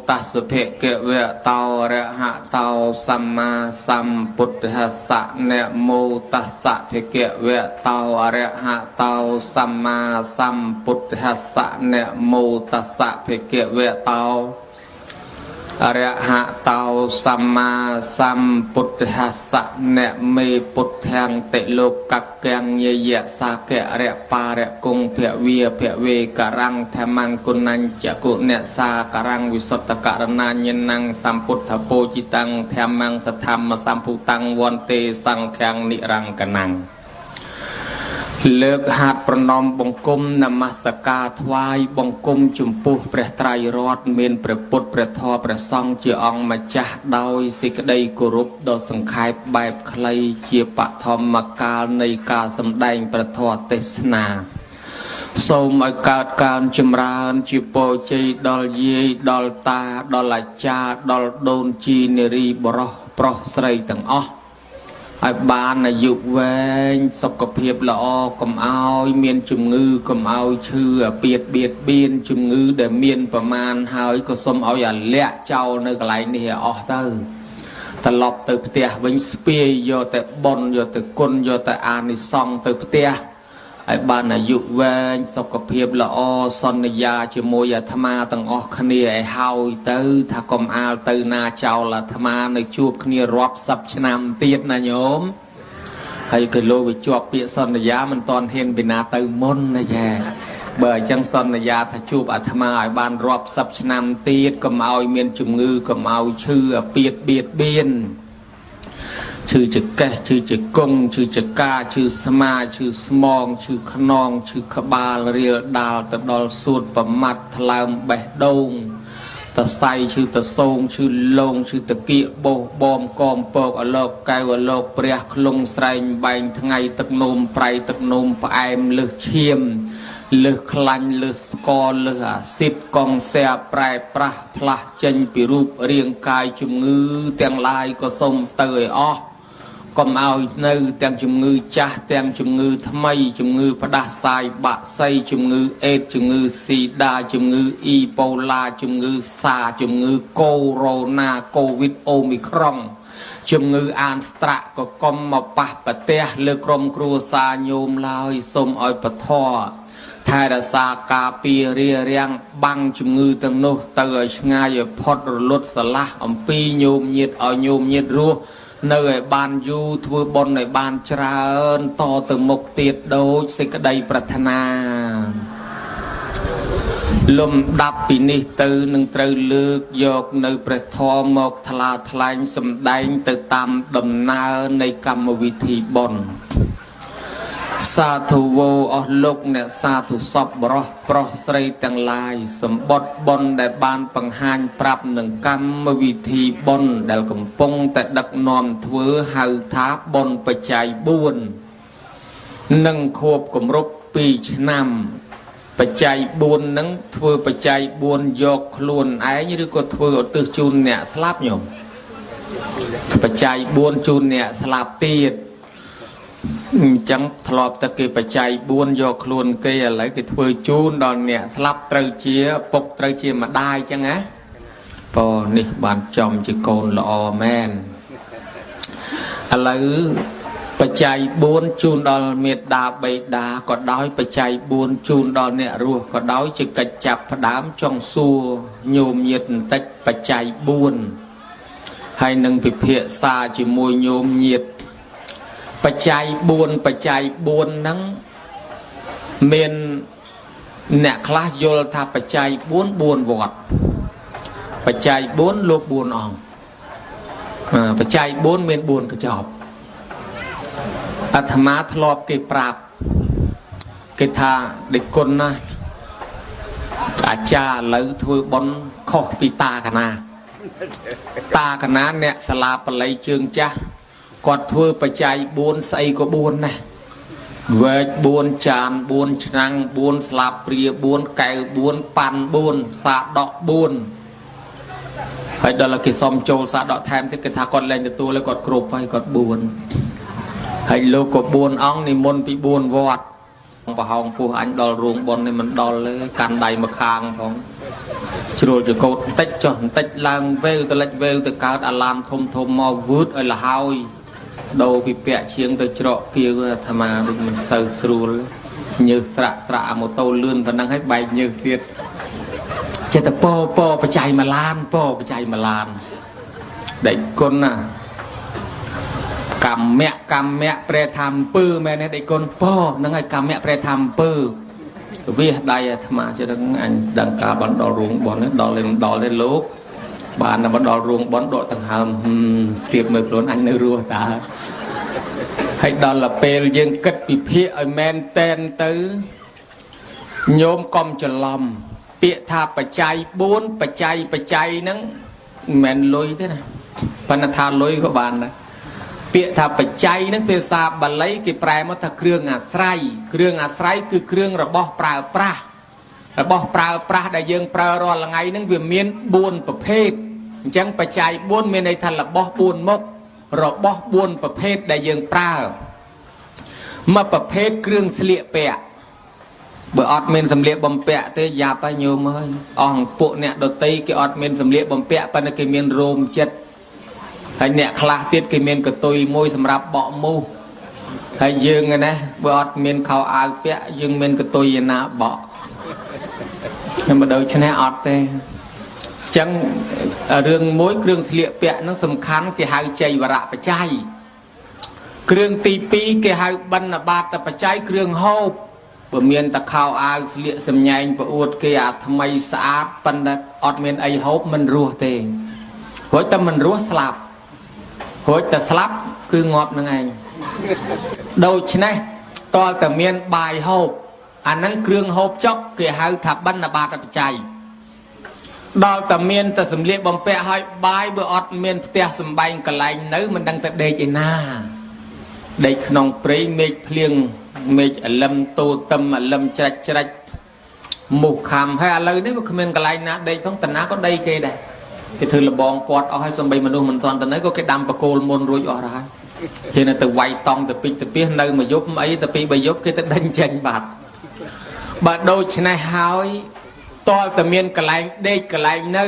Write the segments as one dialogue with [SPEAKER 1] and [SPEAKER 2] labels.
[SPEAKER 1] តស្សភគវៈតោអរហតោសម្មាសម្ពុទ្ធស្សៈនមោតស្សៈភគវៈតោអរហតោសម្មាសម្ពុទ្ធស្សៈនមោតស្សៈភគវៈតោអរហតោសម្មាសម្ពុទ្ធស្សៈនមេពុទ្ធាំតិលោកកញ្ញយៈសាកៈរបារគងភវិភវេករੰធម្មងគុណញ្ចគុណសាករੰវិសុទ្ធករណាញ្ញនੰសម្ពុទ្ធពោជិតាំងធម្មងសធម្មសម្ពុតាំងវន្ទេសង្ឃាំងនិរង្គណੰលើកហាត់ប្រណម្យបង្គំនមស្ការថ្វាយបង្គំចំពោះព្រះត្រៃរតន៍មានព្រះពុទ្ធព្រះធម៌ព្រះសង្ឃជាអង្គម្ចាស់ដោយសេចក្តីគោរពដ៏សង្ខេបបែបខ្លីជាបឋមកាលនៃការសម្ដែងព្រះធម៌ទេសនាសូមឲ្យកើតកើនចម្រើនជាពរជ័យដល់យាយដល់តាដល់អាចារ្យដល់ដូនជីនារីបរោះប្រុសស្រីទាំងអស់ឲ្យបានអាយុវែងសុខភាពល្អកុំឲ្យមានជំងឺកុំឲ្យឈឺអាពាតបៀតបៀនជំងឺដែលមានប្រមាណហើយក៏សូមឲ្យអាលាក់ចោលនៅកន្លែងនេះឲ្យអស់ទៅត្រឡប់ទៅផ្ទះវិញស្ពាយយកតែបុណ្យយកតែគុណយកតែអានិសង្សទៅផ្ទះឲ្យបានអាយុវែងសុខភាពល្អសន្យាជាមួយអាត្មាទាំងអស់គ្នាឲ្យហើយទៅថាកុំអាលទៅណាចោលអាត្មានៅជួបគ្នារាប់សិបឆ្នាំទៀតណាញោមហើយក៏លោកវាជាប់ពាក្យសន្យាមិនតន់ហ៊ានពីណាទៅមុនណាចាបើអញ្ចឹងសន្យាថាជួបអាត្មាឲ្យបានរាប់សិបឆ្នាំទៀតកុំឲ្យមានជំងឺកុំឲ្យឈឺអាពាតបៀតបៀនឈឺចកេះឈឺជង្គង់ឈឺចកាឈឺស្មាឈឺស្មងឈឺខ្នងឈឺក្បាលរៀលដាលទៅដល់សួតប្រមាត់ថ្លើមបេះដូងតសៃឈឺតសោងឈឺលងឈឺតកៀកបោះបំកមពកអលោកកែវអលោកព្រះក្លងស្រែងបែងថ្ងៃទឹកនោមប្រៃទឹកនោមផ្អែមលើសឈាមលើសខ្លាញ់លើសស្ករលើសអាស៊ីតកងសែប្រែប្រាស់ផ្លាស់ចេញពីរូបរាងកាយជំងឺទាំងឡាយក៏សូមទៅឲ្យអស់កុំឲ្យនៅទាំងជំងឺចាស់ទាំងជំងឺថ្មីជំងឺផ្ដាសាយបាក់សីជំងឺអេដជំងឺស៊ីដាជំងឺអ៊ីប៉ូឡាជំងឺសាជំងឺកូរ៉ូណាកូវីដអូមីក្រុងជំងឺអានស្ត្រាក់ក៏កុំមកប៉ះប្រទះលើក្រុមគ្រួសារញោមឡើយសូមឲ្យពធថែរក្សាការពាររារាំងបាំងជំងឺទាំងនោះទៅឲ្យឆ្ងាយឲ្យផុតរលត់ស្រឡះអំពីញោមញាតឲ្យញោមញាតរស់នៅឲ្យបានយូរធ្វើបុណ្យឲ្យបានច្រើនតទៅមុខទៀតដូចសេចក្តីប្រាថ្នាលំដាប់ពីនេះទៅនឹងត្រូវលើកយកនៅព្រះធម៌មកថ្លាថ្លែងសម្ដែងទៅតាមដំណើរនៃកម្មវិធីបុណ្យសាធុវោអស់លោកអ្នកសាធុសពបរោះប្រុសស្រីទាំងឡាយសម្បត្តិបុណ្យដែលបានបង្ហាញប្រាប់នឹងកម្មវិធីបុណ្យដែលកំពុងតែដឹកនាំធ្វើហៅថាបុណ្យបច្ច័យ4និងខួបគម្រប់2ឆ្នាំបច្ច័យ4នឹងធ្វើបច្ច័យ4យកខ្លួនឯងឬក៏ធ្វើឧទ្ទិសជូនអ្នកស្លាប់ញោមបច្ច័យ4ជូនអ្នកស្លាប់ទៀតអញ្ចឹងធ្លាប់តែគេបច្ច័យ4យកខ្លួនគេឥឡូវគេធ្វើជូនដល់អ្នកស្លាប់ត្រូវជាពុកត្រូវជាម្ដាយអញ្ចឹងណាប៉នេះបានចំជាកូនល្អមែនឥឡូវបច្ច័យ4ជូនដល់មេដាបៃតាក៏ដោយបច្ច័យ4ជូនដល់អ្នករស់ក៏ដោយជាកិច្ចចាប់ផ្ដើមចង់សួរញោមញាតបន្តិចបច្ច័យ4ហើយនឹងពិភាក្សាជាមួយញោមញាតបច្ច័យ4បច្ច័យ4ហ្នឹងមានអ្នកខ្លះយល់ថាបច្ច័យ4 4វត្តបច្ច័យ4លោក4អង្គបច្ច័យ4មាន4កញ្ចប់អាត្មាធ្លាប់គេប្រាប់គេថាដេចគុណណាអាចារ្យឥឡូវធ្វើបុណ្យខុសពីតាកណាតាកណាអ្នកសាលាបល័យជើងចាស់គាត់ធ្វើបច្ច័យ4ស្អីក៏4ដែរវែក4ចាន4ឆ្នាំង4ស្លាបព្រា4កែវ4ប៉ាន់4សាដក4ហើយដល់គេសុំចូលសាដកថែមទៀតគេថាគាត់លែងទទួលហើយគាត់គ្រប់ហើយគាត់4ហើយលោកក៏4អង្គនិមន្តពី4វត្តប្រហោងពោះអញដល់រូងប៉ុននេះមិនដល់ទេកាន់ដៃមកខាងផង ជ្រុលចកោតបន្តិចចុះបន្តិចឡើងវេវទៅលិចវេវទៅកើតអាឡាមធំធំមកវឺតឲ្យលហើយដូរពីពាក់ឈៀងទៅច្រកគៀវអាត្មាដូចមិនសូវស្រួលញើសស្រាក់ស្រាក់អាម៉ូតូលឿនប៉ុណ្ណឹងឲ្យបែកញើសទៀតចិត្តតែពោពោបច្ច័យមួយឡានពោបច្ច័យមួយឡានដេកគុណណាកម្មៈកម្មៈប្រែថាអំពើមែនទេដេកគុណពោហ្នឹងហើយកម្មៈប្រែថាអំពើវាសដៃអាត្មាចិត្តហ្នឹងអញដឹងការបានដល់រួងបនដល់លេមិនដល់ទេលោកបានតែមកដល់រួងបនដកដង្ហើមស្ទាបមើលខ្លួនអញនៅរស់តាហើយដល់ទៅពេលយើងគិតពិភាកឲ្យមែនតែនទៅញោមកុំច្រឡំពាក្យថាបច្ច័យ4បច្ច័យបច្ច័យហ្នឹងមិនមែនលុយទេណាប៉ុន្តែថាលុយក៏បានដែរពាក្យថាបច្ច័យហ្នឹងភាសាបាលីគេប្រែមកថាគ្រឿងអាស្រ័យគ្រឿងអាស្រ័យគឺគ្រឿងរបស់ប្រើប្រាស់របស់ប្រើប្រាស់ដែលយើងប្រើរាល់ថ្ងៃហ្នឹងវាមាន4ប្រភេទអញ្ចឹងបច្ច័យ4មានន័យថារបស់4មុខរបស់4ប្រភេទដែលយើងប្រើមួយប្រភេទគ្រឿងស្លៀកពាក់បើអត់មានសម្លៀកបំពាក់ទេយ៉ាប់ហើយញោមអើយអស់ពួកអ្នកដតីគេអត់មានសម្លៀកបំពាក់ប៉ុន្តែគេមានរោមចិត្តហើយអ្នកខ្លះទៀតគេមានកតុយមួយសម្រាប់បក់មូសហើយយើងឯណាបើអត់មានខោអាវពាក់យើងមានកតុយឯណាបក់ខ្ញុំមិនដូច្នេះអត់ទេអញ្ចឹងរឿងមួយគ្រឿងស្លៀកពាក់នឹងសំខាន់គេហៅចៃវរៈបច្ច័យគ្រឿងទី2គេហៅបណ្ឌបាតបច្ច័យគ្រឿងហូបបើមានតខោអាវស្លៀកសម្ញែងប្រអួតគេអាថ្មីស្អាតប៉ុន្តែអត់មានអីហូបមិនរស់ទេរួចតែមិនរស់ស្លាប់រួចតែស្លាប់គឺងាប់នឹងឯងដូច្នេះតើតែមានបាយហូបអាហ្នឹងគ្រឿងហូបចុកគេហៅថាបណ្ឌបាតបច្ច័យដល់តែមានតែសម្លៀកបំពាក់ឲ្យបាយបើអត់មានផ្ទះសម្បែងកន្លែងនៅមិនដឹងទៅដេកឯណាដេកក្នុងព្រៃមេឃភ្លៀងមេឃអលឹមតូទឹមអលឹមច្រាច់ច្រាច់មូសខំហើយឥឡូវនេះវាគ្មានកន្លែងណាដេកផងតាណាក៏ដីគេដែរគេធ្វើលបងពាត់អស់ហើយសំបីមនុស្សមិនទាន់ទៅនៅក៏គេដាំបកគោលមុនរួចអស់ហើយគេនៅទៅវាយតង់ទៅពេចទៅពីសនៅមួយយប់អីទៅពីរបីយប់គេទៅដេញចេញបាត់បើដូច្នេះហើយតលតែមានកន្លែងដេកកន្លែងនៅ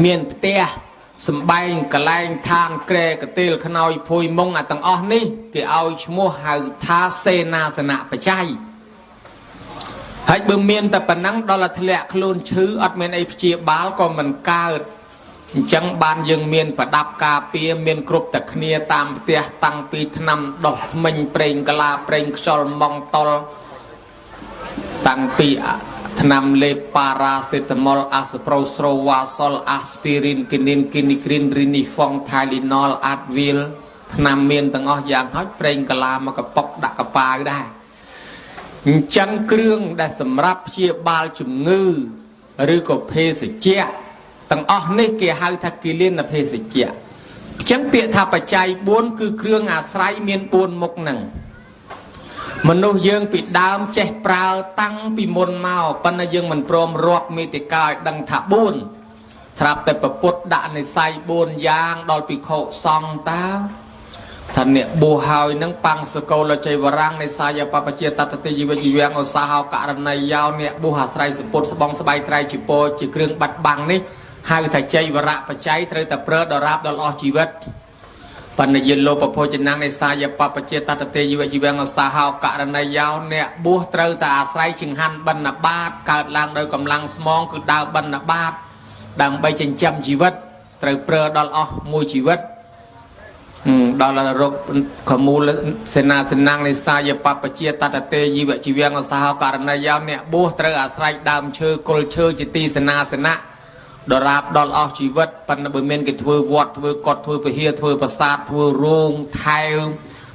[SPEAKER 1] មានផ្ទះសម្បែងកន្លែងឋានក្រែកទេលខ្នើយភួយមុងអាទាំងអស់នេះគេឲ្យឈ្មោះហៅថាសេនាសនៈបច្ច័យហើយបើមានតែប៉ុណ្ណឹងដល់តែធ្លាក់ខ្លួនឈឺអត់មានអីព្យាបាលក៏មិនកើតអញ្ចឹងបានយើងមានប្រដាប់ការពារមានគ្រប់តែគ្នាតាមផ្ទះតាំងពីថ្នាំដោះថ្មិញប្រេងកាឡាប្រេងខ្យល់ម៉ងតុលតាំងពីថ្នាំលេបប៉ារ៉ាសេតាមុលអាស្ប្រូស្រូវ៉ាសុលអាស្ពីរីនគីនីនគីនីគ្រីនរីនីហ្វុងថៃលីណុលអាតវីលថ្នាំមានទាំងអស់យ៉ាងហោចប្រេងកាឡាមកកប៉ុកដាក់កប៉ាវដែរអញ្ចឹងគ្រឿងដែលសម្រាប់ព្យាបាលជំងឺឬក៏ភេសជ្ជៈទាំងអស់នេះគេហៅថាគិលានភេសជ្ជៈអញ្ចឹងពាក្យថាបច្ច័យ4គឺគ្រឿងអាស្រ័យមាន4មុខហ្នឹងមនុស្សយើងពីដើមចេះប្រើតាំងពីមុនមកប៉ុន្តែយើងមិនព្រមរាប់មេតិកាឲ្យដឹងថា4ត្រាប់តែពពុទ្ធដាក់និស័យ4យ៉ាងដល់ភិក្ខុសង្ឃតាថាអ្នកបួសហើយនឹងបង្សកលចៃវរាំងនិស័យបពជាតតតិជីវជីវងឧស្សាហករណីយោអ្នកបួសអាស្រ័យសពុតស្បងស្បៃត្រៃជាពោជាគ្រឿងបាត់បាំងនេះហៅថាចៃវរៈបច្ច័យត្រូវតែប្រើដល់រាបដល់អស់ជីវិតបណ្ឌយលោពភោចនំនិសាយបពជាតតទេជីវជីវងឧស្សាហករណីយោអ្នកបួសត្រូវតែអាស្រ័យចង្ហាន់បណ្ឌបាតកើតឡើងដោយកម្លាំងស្មងគឺដើរបណ្ឌបាតដើម្បីចិញ្ចឹមជីវិតត្រូវប្រើដល់អស់មួយជីវិតដល់រកកមូលសេនាសនំនិសាយបពជាតតទេជីវជីវងឧស្សាហករណីយោអ្នកបួសត្រូវអាស្រ័យដើមឈើគល់ឈើជាទីសេនាសនៈដរាបដល់អស់ជីវិតប៉ុន្តែបើមានគេធ្វើវត្តធ្វើកុដធ្វើពហិធ្វើប្រាសាទធ្វើរោងថែវ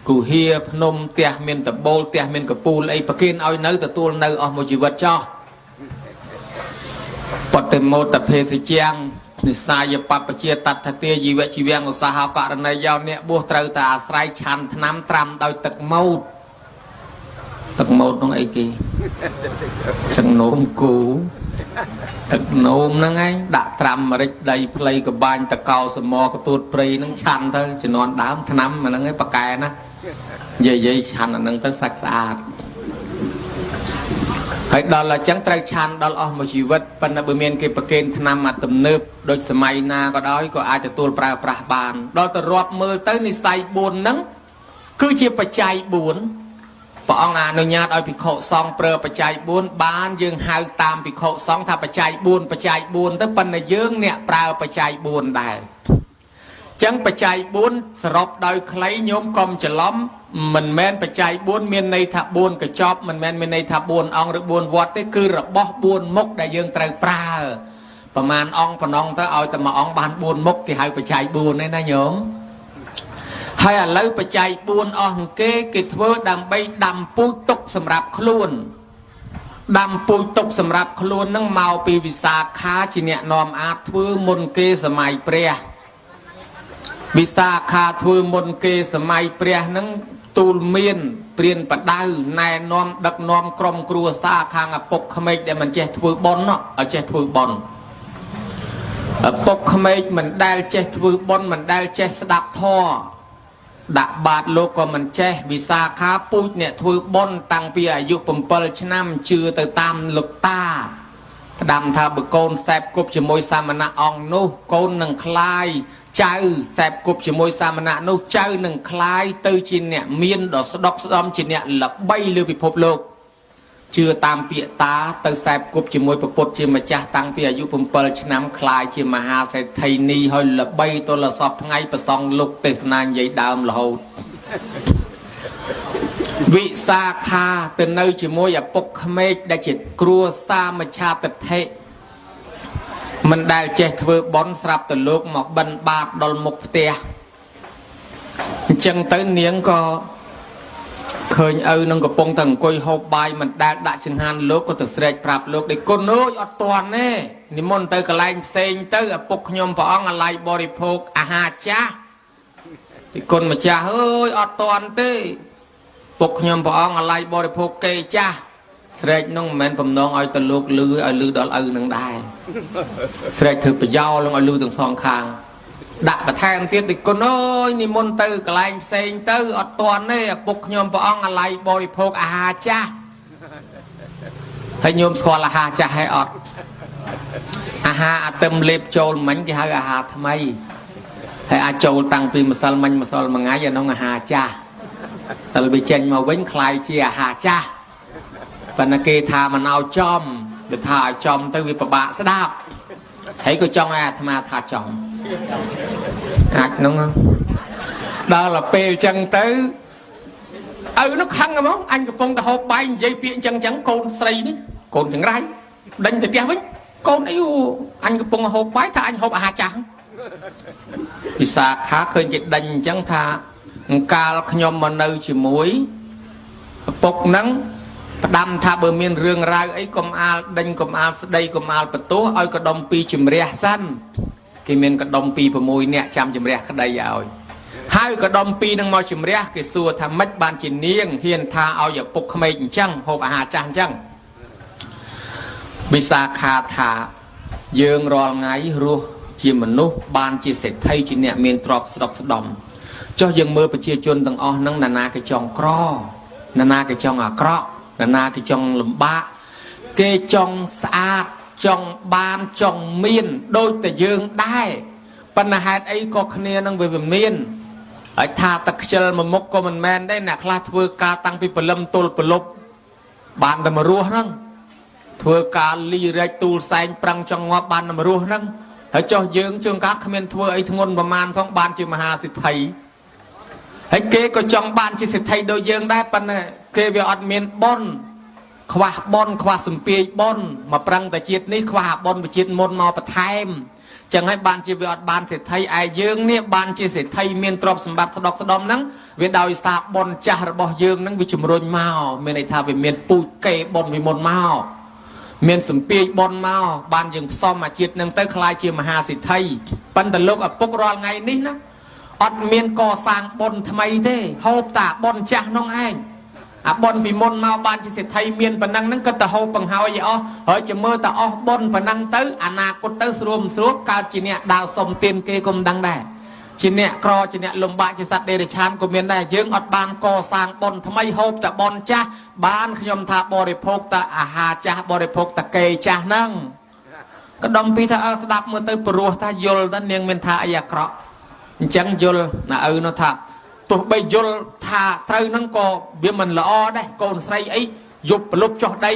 [SPEAKER 1] គុហាភ្នំផ្ទះមានតបូលផ្ទះមានកពូលអីប្រគិនឲ្យនៅទទួលនៅអស់មួយជីវិតចោះបតិមោតភេសជ្ជៈនិសាយបពជាតថទាជីវជីវងឧស្សាហករណីយោអ្នកបួសត្រូវតែអាស្រ័យឆាន់ថ្នាំត្រាំដោយទឹកម៉ូតទឹកម៉ូតនោះអីគេទឹកនោមគូទឹកនោមហ្នឹងឯងដាក់ត្រាំម្រេចដីផ្លៃកបាញ់តកោសមកទួតព្រៃហ្នឹងឆាន់ទៅជំនាន់ដើមថ្នាំអាហ្នឹងឯងប៉កែណានិយាយឆាន់អាហ្នឹងទៅសាច់ស្អាត ហើយដល់អញ្ចឹងត្រូវឆាន់ដល់អស់មួយជីវិតប៉ុន្តែបើមានគេប្រគេនថ្នាំមកទំនើបដូចសម័យណាក៏ដោយក៏អាចទទួលប្រើប្រាស់បានដល់ទៅរាប់មើលទៅនិស័យ4ហ្នឹងគឺជាបច្ច័យ4ព្រះអង្គអនុញ្ញាតឲ្យភិក្ខុសង្ឃប្រើបច្ច័យ4បានយើងហៅតាមភិក្ខុសង្ឃថាបច្ច័យ4បច្ច័យ4ទៅប៉ុន្តែយើងអ្នកប្រើបច្ច័យ4ដែរចឹងបច្ច័យ4សរុបដោយខ្លីញោមកុំច្រឡំមិនមែនបច្ច័យ4មានន័យថា4កញ្ចប់មិនមែនមានន័យថា4អង្គឬ4វត្តទេគឺរបស់4មុខដែលយើងត្រូវប្រើប្រមាណអង្គប៉ុណ្ណឹងទៅឲ្យតែមួយអង្គបាន4មុខគេហៅបច្ច័យ4នេះណាញោមហើយឥឡូវបច្ច័យ4អស់គេគេធ្វើដើម្បីដាំពូជទុកសម្រាប់ខ្លួនដាំពូជទុកសម្រាប់ខ្លួននឹងមកពីវិសាខាជាអ្នកនាំអាតធ្វើមុនគេសម័យព្រះវិសាខាធ្វើមុនគេសម័យព្រះនឹងទូលមានព្រានបដៅណែនាំដឹកនាំក្រុមគ្រួសារខាងឪពុកក្មេកដែលមិនចេះធ្វើបុណ្យឲ្យចេះធ្វើបុណ្យឪពុកក្មេកមិនដែលចេះធ្វើបុណ្យមិនដែលចេះស្ដាប់ធម៌ដាក់បាតលោកក៏មិនចេះវិសាខាពូជអ្នកធ្វើបុណ្យតាំងពីអាយុ7ឆ្នាំជឿទៅតាមលោកតាផ្ដាំថាបើកូនសែបគប់ជាមួយសាមណៈអង្គនោះកូននឹងคลายចៅសែបគប់ជាមួយសាមណៈនោះចៅនឹងคลายទៅជាអ្នកមានដ៏ស្ដុកស្ដំជាអ្នកល្បីលើពិភពលោកជឿតាមពាក្យតាទៅសែបគប់ជាមួយពពុទ្ធជាម្ចាស់តាំងពីអាយុ7ឆ្នាំคลายជាមហាសេដ្ឋីនីហើយល្បីទល់សពថ្ងៃប្រសងលោកទេសនានិយាយដើមរហូតវិសាខាទៅនៅជាមួយឪពុកក្មេកដែលជាគ្រួសារមច្ឆាទិដ្ឋិមិនដែលចេះធ្វើបុណ្យស្រាប់ទៅលោកមកបិណ្ឌបាតដល់មុខផ្ទះអញ្ចឹងទៅនាងក៏ឃើញឪនឹងកំពុងតែអង្គុយហូបបាយមិនដែលដាក់ចង្ហាន់លោកក៏ទៅស្រែកប្រាប់លោកដេចគុណអើយអត់ទាន់ទេនិមន្តទៅកន្លែងផ្សេងទៅឪពុកខ្ញុំព្រះអង្គអាល័យបរិភោគអាហារចាស់ពីគុណម្ចាស់អើយអត់ទាន់ទេពុកខ្ញុំព្រះអង្គអាល័យបរិភោគគេចាស់ស្រែកនោះមិនមែនបំណងឲ្យទៅលោកលឺឲ្យលឺដល់ឪនឹងដែរស្រែកធ្វើប្រយោលឲ្យលឺទាំងសងខាងដាក់បន្ថែមទៀតតិគុណអើយនិមន្តទៅកន្លែងផ្សេងទៅអត់ទាន់ទេឪពុកខ្ញុំព្រះអង្គអាល័យបរិភោគអាហារចាស់ហើយញោមស្គាល់អាហារចាស់ហើយអត់អាហារអាទឹមលេបចូលមិញគេហៅអាហារថ្មីហើយអាចចូលតាំងពីម្សិលមិញម្សិលមួយថ្ងៃអានោះអាហារចាស់តែវាចេញមកវិញคล้ายជាអាហារចាស់ប៉ុន្តែគេថាមិនឲ្យចំវាថាឲ្យចំទៅវាពិបាកស្ដាប់ហើយក៏ចង់ឲ្យអាត្មាថាចំអាចនោះដល់ទៅពេលអញ្ចឹងទៅឪនោះខឹងហ្មងអញកំពុងតែហូបបាយនិយាយពាក្យអញ្ចឹងអញ្ចឹងកូនស្រីនេះកូនចង្រៃដេញទៅផ្ទះវិញកូនអីអញកំពុងហូបបាយថាអញហូបអាហារចាស់វិសាខាឃើញគេដេញអញ្ចឹងថាកាលខ្ញុំមកនៅជាមួយឪពុកហ្នឹងផ្ដាំថាបើមានរឿងរ៉ាវអីកុំអាលដេញកុំអាលស្ដីកុំអាលបន្ទោសឲ្យកដុំពីជំរះសិនគេមានកដុំពី6នាក់ចាំជំរះក្តីឲ្យហើយកដុំពីនឹងមកជំរះគេសួរថាម៉េចបានជានាងហ៊ានថាឲ្យឪពុកក្មេកអញ្ចឹងហូបអាហារចាស់អញ្ចឹងវិសាខាថាយើងរាល់ថ្ងៃរស់ជាមនុស្សបានជាសេដ្ឋីជាអ្នកមានទ្រព្យស្ដុកស្ដំចុះយើងមើលប្រជាជនទាំងអស់ហ្នឹងណានាគេចង់ក្រណានាគេចង់អាក្រក់ណានាគេចង់លំបាកគេចង់ស្អាតចង់បានចង់មានដូចតែយើងដែរប៉ុន្តែហេតុអីក៏គ្នានឹងវាមានហើយថាតែខ្ជិលមួយមុខក៏មិនមែនដែរអ្នកខ្លះធ្វើការតាំងពីព្រលឹមទល់ព្រលប់បានតែមករស់ហ្នឹងធ្វើការលីរែកទូលសែងប្រឹងចង់ងាប់បានតែមករស់ហ្នឹងហើយចុះយើងជួនកាលគ្មានធ្វើអីធ្ងន់ប្រមាណផងបានជាមហាសិទ្ធិហើយគេក៏ចង់បានជាសិទ្ធិដូចយើងដែរប៉ុន្តែគេវាអត់មានបុណ្យខ្វះបុណ្យខ្វះសំពាយបុណ្យមកប្រឹងតែជាតិនេះខ្វះអាបុណ្យវិជាតិមុនមកបន្ថែមចឹងហើយបានជាវាអត់បានសេដ្ឋីឯយើងនេះបានជាសេដ្ឋីមានទ្រព្យសម្បត្តិស្ដុកស្ដំហ្នឹងវាដោយសារបុណ្យចាស់របស់យើងហ្នឹងវាជំរុញមកមានន័យថាវាមានពូជកេបុណ្យពីមុនមកមានសំពាយបុណ្យមកបានយើងផ្សំអាជាតិនឹងទៅក្លាយជាមហាសេដ្ឋីប៉ុន្តែលោកឪពុករាល់ថ្ងៃនេះណាអត់មានកសាងបុណ្យថ្មីទេហូបតាបុណ្យចាស់នោះឯងអាបុណ្យពីមុនមកបានជាសេដ្ឋីមានប៉ុណ្ណឹងហ្នឹងគាត់ទៅហូបបង្ហើយឲ្យអស់ហើយจะមើលតែអស់បុណ្យប៉ុណ្ណឹងទៅអនាគតទៅស្រួលមិនស្រួលកើតជាអ្នកដើរសុំទានគេក៏មិនដឹងដែរ ជាអ្នកក្រជាអ្នកលំបាកជាសត្វដេរឆានក៏មានដែរយើងអត់បានកសាងបុណ្យថ្មីហូបតែបុណ្យចាស់បានខ្ញុំថាបរិភោគតែអាហារចាស់បរិភោគតែគេចាស់ហ្នឹងក៏ដុំពីថាអើស្ដាប់មើលទៅព្រោះថាយល់តែនាងមានថាអីអាក្រក់អញ្ចឹងយល់ណាឪនោះថាទោះបីយល់ថាត្រូវហ្នឹងក៏វាមិនល្អដែរកូនស្រីអីយប់ប្រលប់ចុះដី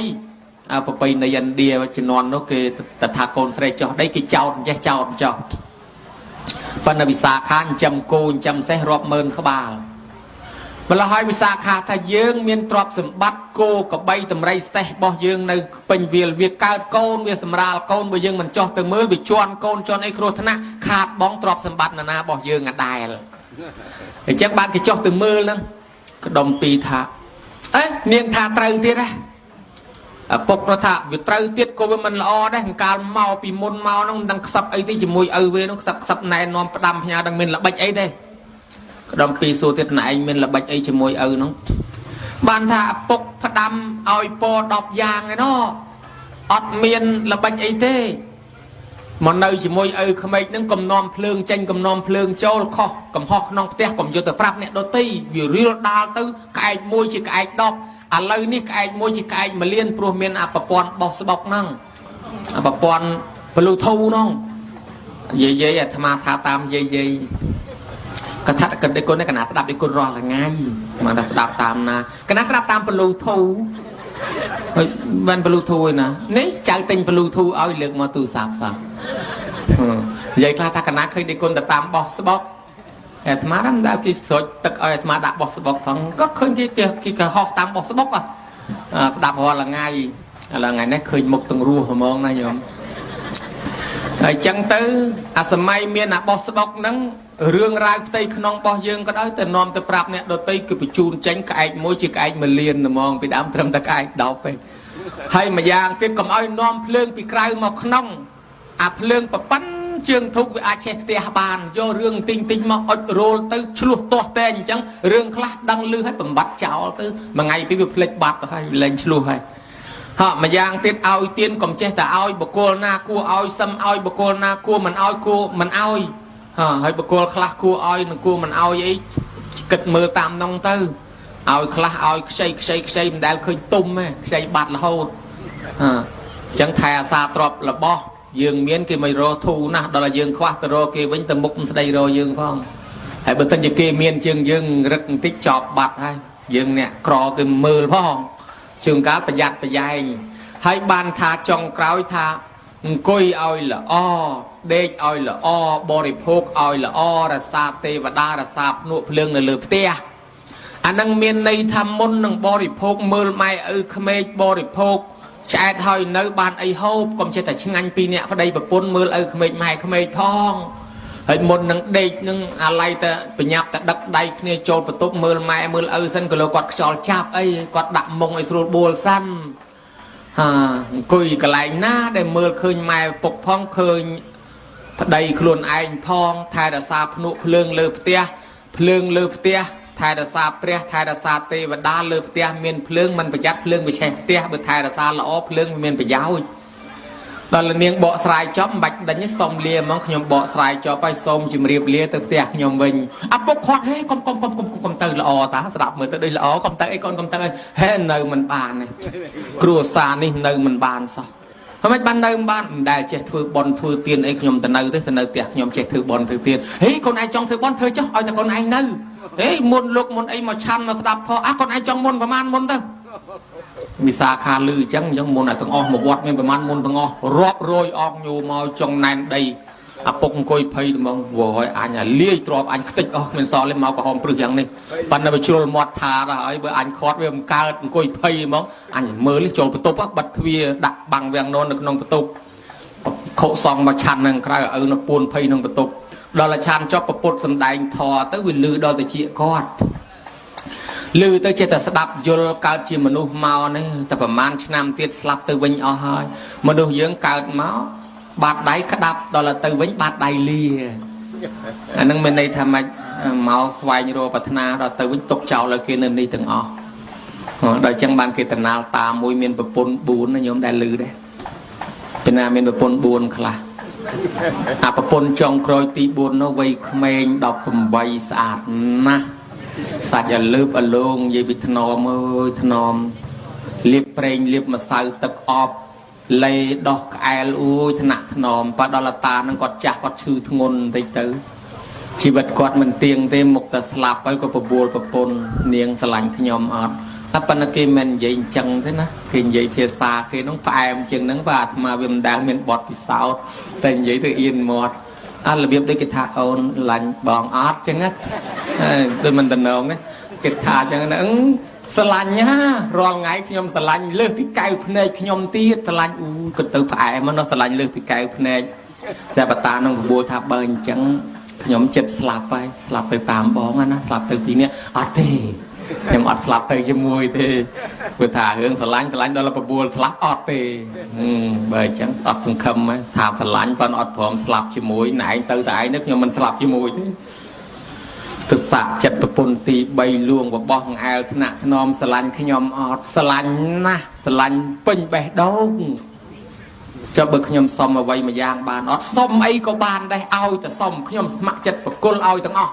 [SPEAKER 1] អើប្រពៃណីឥណ្ឌាជំនាន់នោះគេតថាកូនស្រីចុះដីគេចោតអញ្ចេះចោតចុះប៉ុន្តែវិសាខាចិញ្ចឹមគោចិញ្ចឹមសេះរាប់ម៉ឺនក្បាលម្ល៉េះហើយវិសាខាថាយើងមានទ្រព្យសម្បត្តិគោកបីតម្រៃសេះរបស់យើងនៅពេញវាលវាកើតកូនវាសម្រាលកូនបើយើងមិនចោះទៅមើលវាជន់កូនជន់អីគ្រោះថ្នាក់ខាតបងទ្រព្យសម្បត្តិណានារបស់យើងអាដែលអញ្ចឹងបានគេចោះទៅមើលហ្នឹងក្ដុំពីថាអេនាងថាត្រូវទៀតហ៎ឪពុកនោះថាវាត្រូវទៀតក៏វាមិនល្អដែរកាលមកពីមុនមកហ្នឹងមិនដឹងខ្សឹបអីទេជាមួយឪវាហ្នឹងខ្សឹបខ្សឹបណែនាំផ្ដាំផ្ញើដឹងមានល្បិចអីទេក្ដុំពីសួរទៀតណែឯងមានល្បិចអីជាមួយឪហ្នឹងបានថាឪពុកផ្ដាំឲ្យពរ10យ៉ាងឯណោះអត់មានល្បិចអីទេមកនៅជាមួយឪក្មេកហ្នឹងកំណំភ្លើងចេញកំណំភ្លើងចូលខុសកំហុសក្នុងផ្ទះកុំយកទៅប្រាប់អ្នកដទៃវារៀលដាលទៅក្អែកមួយជាក្អែក10ឥឡូវនេះក្អែកមួយជាក្អែក1លានព្រោះមានអប្រព័ន្ធបោះស្បុកហ្នឹងអប្រព័ន្ធ Bluetooth ហ្នឹងយាយយាយអាត្មាថាតាមយាយយាយកថាតកិនដេគុណនេះកណាស្ដាប់ដេគុណរាល់ថ្ងៃមកថាស្ដាប់តាមណាកណាស្ដាប់តាម Bluetooth ហើយបាន Bluetooth ឯណានេះចៅទិញ Bluetooth ឲ្យលើកមកទូរស័ព្ទសោះនិយាយខ្លះថាកណាឃើញដេគុណទៅតាមបោះស្បុកអាត្មាមិនដែលគេស្រូចទឹកឲ្យអាត្មាដាក់បោះស្បុកផងគាត់ឃើញគេគេកុហកតាមបោះស្បុកស្ដាប់រាល់ថ្ងៃឥឡូវថ្ងៃនេះឃើញមុខទាំងរស់ហ្មងណាញោមហើយចឹងទៅអាសម័យមានអាបោះស្បុកហ្នឹងរឿងរ៉ាវផ្ទៃក្នុងរបស់យើងក៏ដោយតែនាំទៅប្រាប់អ្នកដទៃគឺបញ្ជូនចេញក្អែកមួយជាក្អែក1លានហ្មងពីដើមត្រឹមតែក្អែក10ទេហើយម្យ៉ាងទៀតកុំឲ្យនាំភ្លើងពីក្រៅមកក្នុងអាភ្លើងប្រប៉ិនជើងធុកវាអាចឆេះផ្ទះបានយករឿងទិញទិញមកអុចរោលទៅឆ្លោះទាស់តែអញ្ចឹងរឿងខ្លះដឹងលឺឲ្យបំបត្តិចោលទៅមួយថ្ងៃពីរវាភ្លេចបាត់ទៅហើយលែងឆ្លោះហើយហ่ម្យ៉ាងទៀតឲ្យទៀនកុំចេះតែឲ្យបុគ្គលណាគួរឲ្យសឹមឲ្យបុគ្គលណាគួរមិនឲ្យគួរមិនឲ្យហើយបុគ្គលខ្លះគួរឲ្យនិងគួរមិនឲ្យអីគិតមើលតាមនងទៅឲ្យខ្លះឲ្យខ្ចីខ្ចីខ្ចីមិនដែលឃើញទុំទេខ្ចីបាត់រហូតអញ្ចឹងថែអាសាទ្របរបស់យើងមានគេមិនរកធូរណាស់ដល់តែយើងខ្វះទៅរកគេវិញទៅមុខមិនស្ដីរកយើងផងហើយបើសិនជាគេមានជាងយើងរឹកបន្តិចចប់បាត់ហើយយើងអ្នកក្រគេមើលផងជួនកាលប្រយ័ត្នប្រយែងហើយបានថាចុងក្រោយថាអង្គុយឲ្យល្អដេកឲ្យល្អបរិភោគឲ្យល្អរក្សាទេវតារក្សាភ្នក់ភ្លើងនៅលើផ្ទះអានឹងមានន័យថាមុននឹងបរិភោគមើលម៉ែឪក្មេកបរិភោគឆ្អែតហើយនៅបានអីហូបកុំចេះតែឆ្ងាញ់ពីអ្នកប្តីប្រពន្ធមើលឪក្មេកម៉ែក្មេកផងហើយមុននឹងដេកនឹងអាឡ័យតែបញ្ញាប់តែដឹកដៃគ្នាចូលបន្ទប់មើលម៉ែមើលឪសិនក៏លោកគាត់ខ្យល់ចាប់អីគាត់ដាក់មុងឲ្យស្រួលបួលសិនហាអង្គុយកន្លែងណាដែលមើលឃើញម៉ែពុកផងឃើញប្តីខ្លួនឯងផងថែរក្សាភ្នក់ភ្លើងលើផ្ទះភ្លើងលើផ្ទះថែរក្សាព្រះថែរក្សាទេវតាលើផ្ទះមានភ្លើងមិនប្រយ័ត្នភ្លើងវាឆេះផ្ទះបើថែរក្សាល្អភ្លើងវាមានប្រយោជន៍ដល់នាងបកស្រាយចប់មិនបាច់ដេញទេសុំលាហ្មងខ្ញុំបកស្រាយចប់ហើយសូមជម្រាបលាទៅផ្ទះខ្ញុំវិញអាពុកខាត់ហេកុំកុំកុំកុំកុំទៅល្អតាស្ដាប់មើលទៅដូចល្អកុំទៅអីកូនកុំទៅអីហេនៅមិនបានទេគ្រួសារនេះនៅមិនបានសោះហើយមិនបាននៅមិនបានមិនដែលចេះធ្វើបន់ធ្វើទានអីខ្ញុំទៅនៅទេទៅនៅផ្ទះខ្ញុំចេះធ្វើបន់ធ្វើទានហេកូនឯងចង់ធ្វើបន់ធ្វើចុះឲ្យតែកូនឯងនៅហេមុនលោកមុនអីមកឆាន់មកស្ដាប់ធម៌អាកូនឯងចង់មុនប្រហែលមុនទៅវិសាខាលឺអញ្ចឹងអញ្ចឹងមុនឲ្យទាំងអស់មកវត្តមានប្រហែលមុនទាំងអស់រាប់រយអងញូមកចង់ណែនដីឪពុកអង្គុយភ័យហ្មងវយអញអាលាយទ្របអញខ្ទេចអស់មានសល់ទេមកក្រហមព្រឹសយ៉ាងនេះប៉ុន្តែវាជ្រុលមាត់ថាដល់ហើយបើអញខាត់វាមិនកើតអង្គុយភ័យហ្មងអញមើលចូលបន្ទប់បិទទ្វារដាក់បាំងវាំងនននៅក្នុងបន្ទប់ខុសងមកឆាន់នឹងក្រៅឪនៅពួនភ័យក្នុងបន្ទប់ដល់តែឆាន់ចប់ពពុតសំដែងធរទៅវាលឺដល់តិចគាត់លឺទៅចេះតែស្ដាប់យល់កើតជាមនុស្សមកនេះតែប្រហែលឆ្នាំទៀតស្លាប់ទៅវិញអស់ហើយមនុស្សយើងកើតមកបាតដៃក្តាប់ដល់ទៅវិញបាតដៃលាអានឹងមានន័យថាម៉េចមកស្វែងរកប្រាថ្នាដល់ទៅវិញទុកចោលឲ្យគេនៅនេះទាំងអស់ដល់ចឹងបានគេតណាលតាមួយមានប្រពន្ធ4ណាញោមដែលលឺដែរពីណាមានប្រពន្ធ4ខ្លះ អាប្រពន្ធចុងក្រោយទី4នោះវ័យក្មេង18ស្អាតណាស់សាច់ឲ្យលើបឲ្យលងនិយាយពីថ្នមអើយថ្នមលាបប្រេងលាបម្សៅទឹកអប់លេដោះក្អែលអួយថ្នាក់ថ្នមប៉ដល់តានឹងគាត់ចាស់គាត់ឈឺធ្ងន់បន្តិចទៅជីវិតគាត់មិនទៀងទេមុខតែស្លាប់ហើយក៏បបួលប្រពន្ធនាងស្រឡាញ់ខ្ញុំអត់តែប៉ុន្តែគេមិននិយាយអញ្ចឹងទេណាគេនិយាយភាសាគេនោះផ្អែមជាងហ្នឹងបាទអាត្មាវាមិនដែលមានបទពិសោធន៍តែនិយាយទៅអៀនមាត់អារបៀបដូចគេថាអូនឡាញ់បងអត់ចឹងណាដូចមិនតំណងទេគេថាចឹងណាអឺស្រឡាញ់ណារាល់ថ្ងៃខ្ញុំស្រឡាញ់លើសពីកៅភ្នែកខ្ញុំទៀតស្រឡាញ់អូគិតទៅផ្អែមនោះស្រឡាញ់លើសពីកៅភ្នែកស្រាប់តានឹងបបួលថាបើអញ្ចឹងខ្ញុំចិត្តស្លាប់ហើយស្លាប់ទៅតាមបងណាស្លាប់ទៅពីនេះអត់ទេខ្ញុំអត់ស្លាប់ទៅជាមួយទេព្រោះថារឿងស្រឡាញ់ស្រឡាញ់ដល់បបួលស្លាប់អត់ទេបើអញ្ចឹងអត់សង្ឃឹមថាស្រឡាញ់ប៉ុន្តែអត់ព្រមស្លាប់ជាមួយណែឯងទៅតែឯងនេះខ្ញុំមិនស្លាប់ជាមួយទេទសៈចិត្តប្រពន្ធទី3លួងបបោះអែលថ្នាក់ថ្នមស្រឡាញ់ខ្ញុំអត់ស្រឡាញ់ណាស់ស្រឡាញ់ពេញបេះដូងចុះបើខ្ញុំសុំអ្វីមួយយ៉ាងបានអត់សុំអីក៏បានដែរឲ្យតែសុំខ្ញុំស្ម័គ្រចិត្តប្រគល់ឲ្យទាំងអស់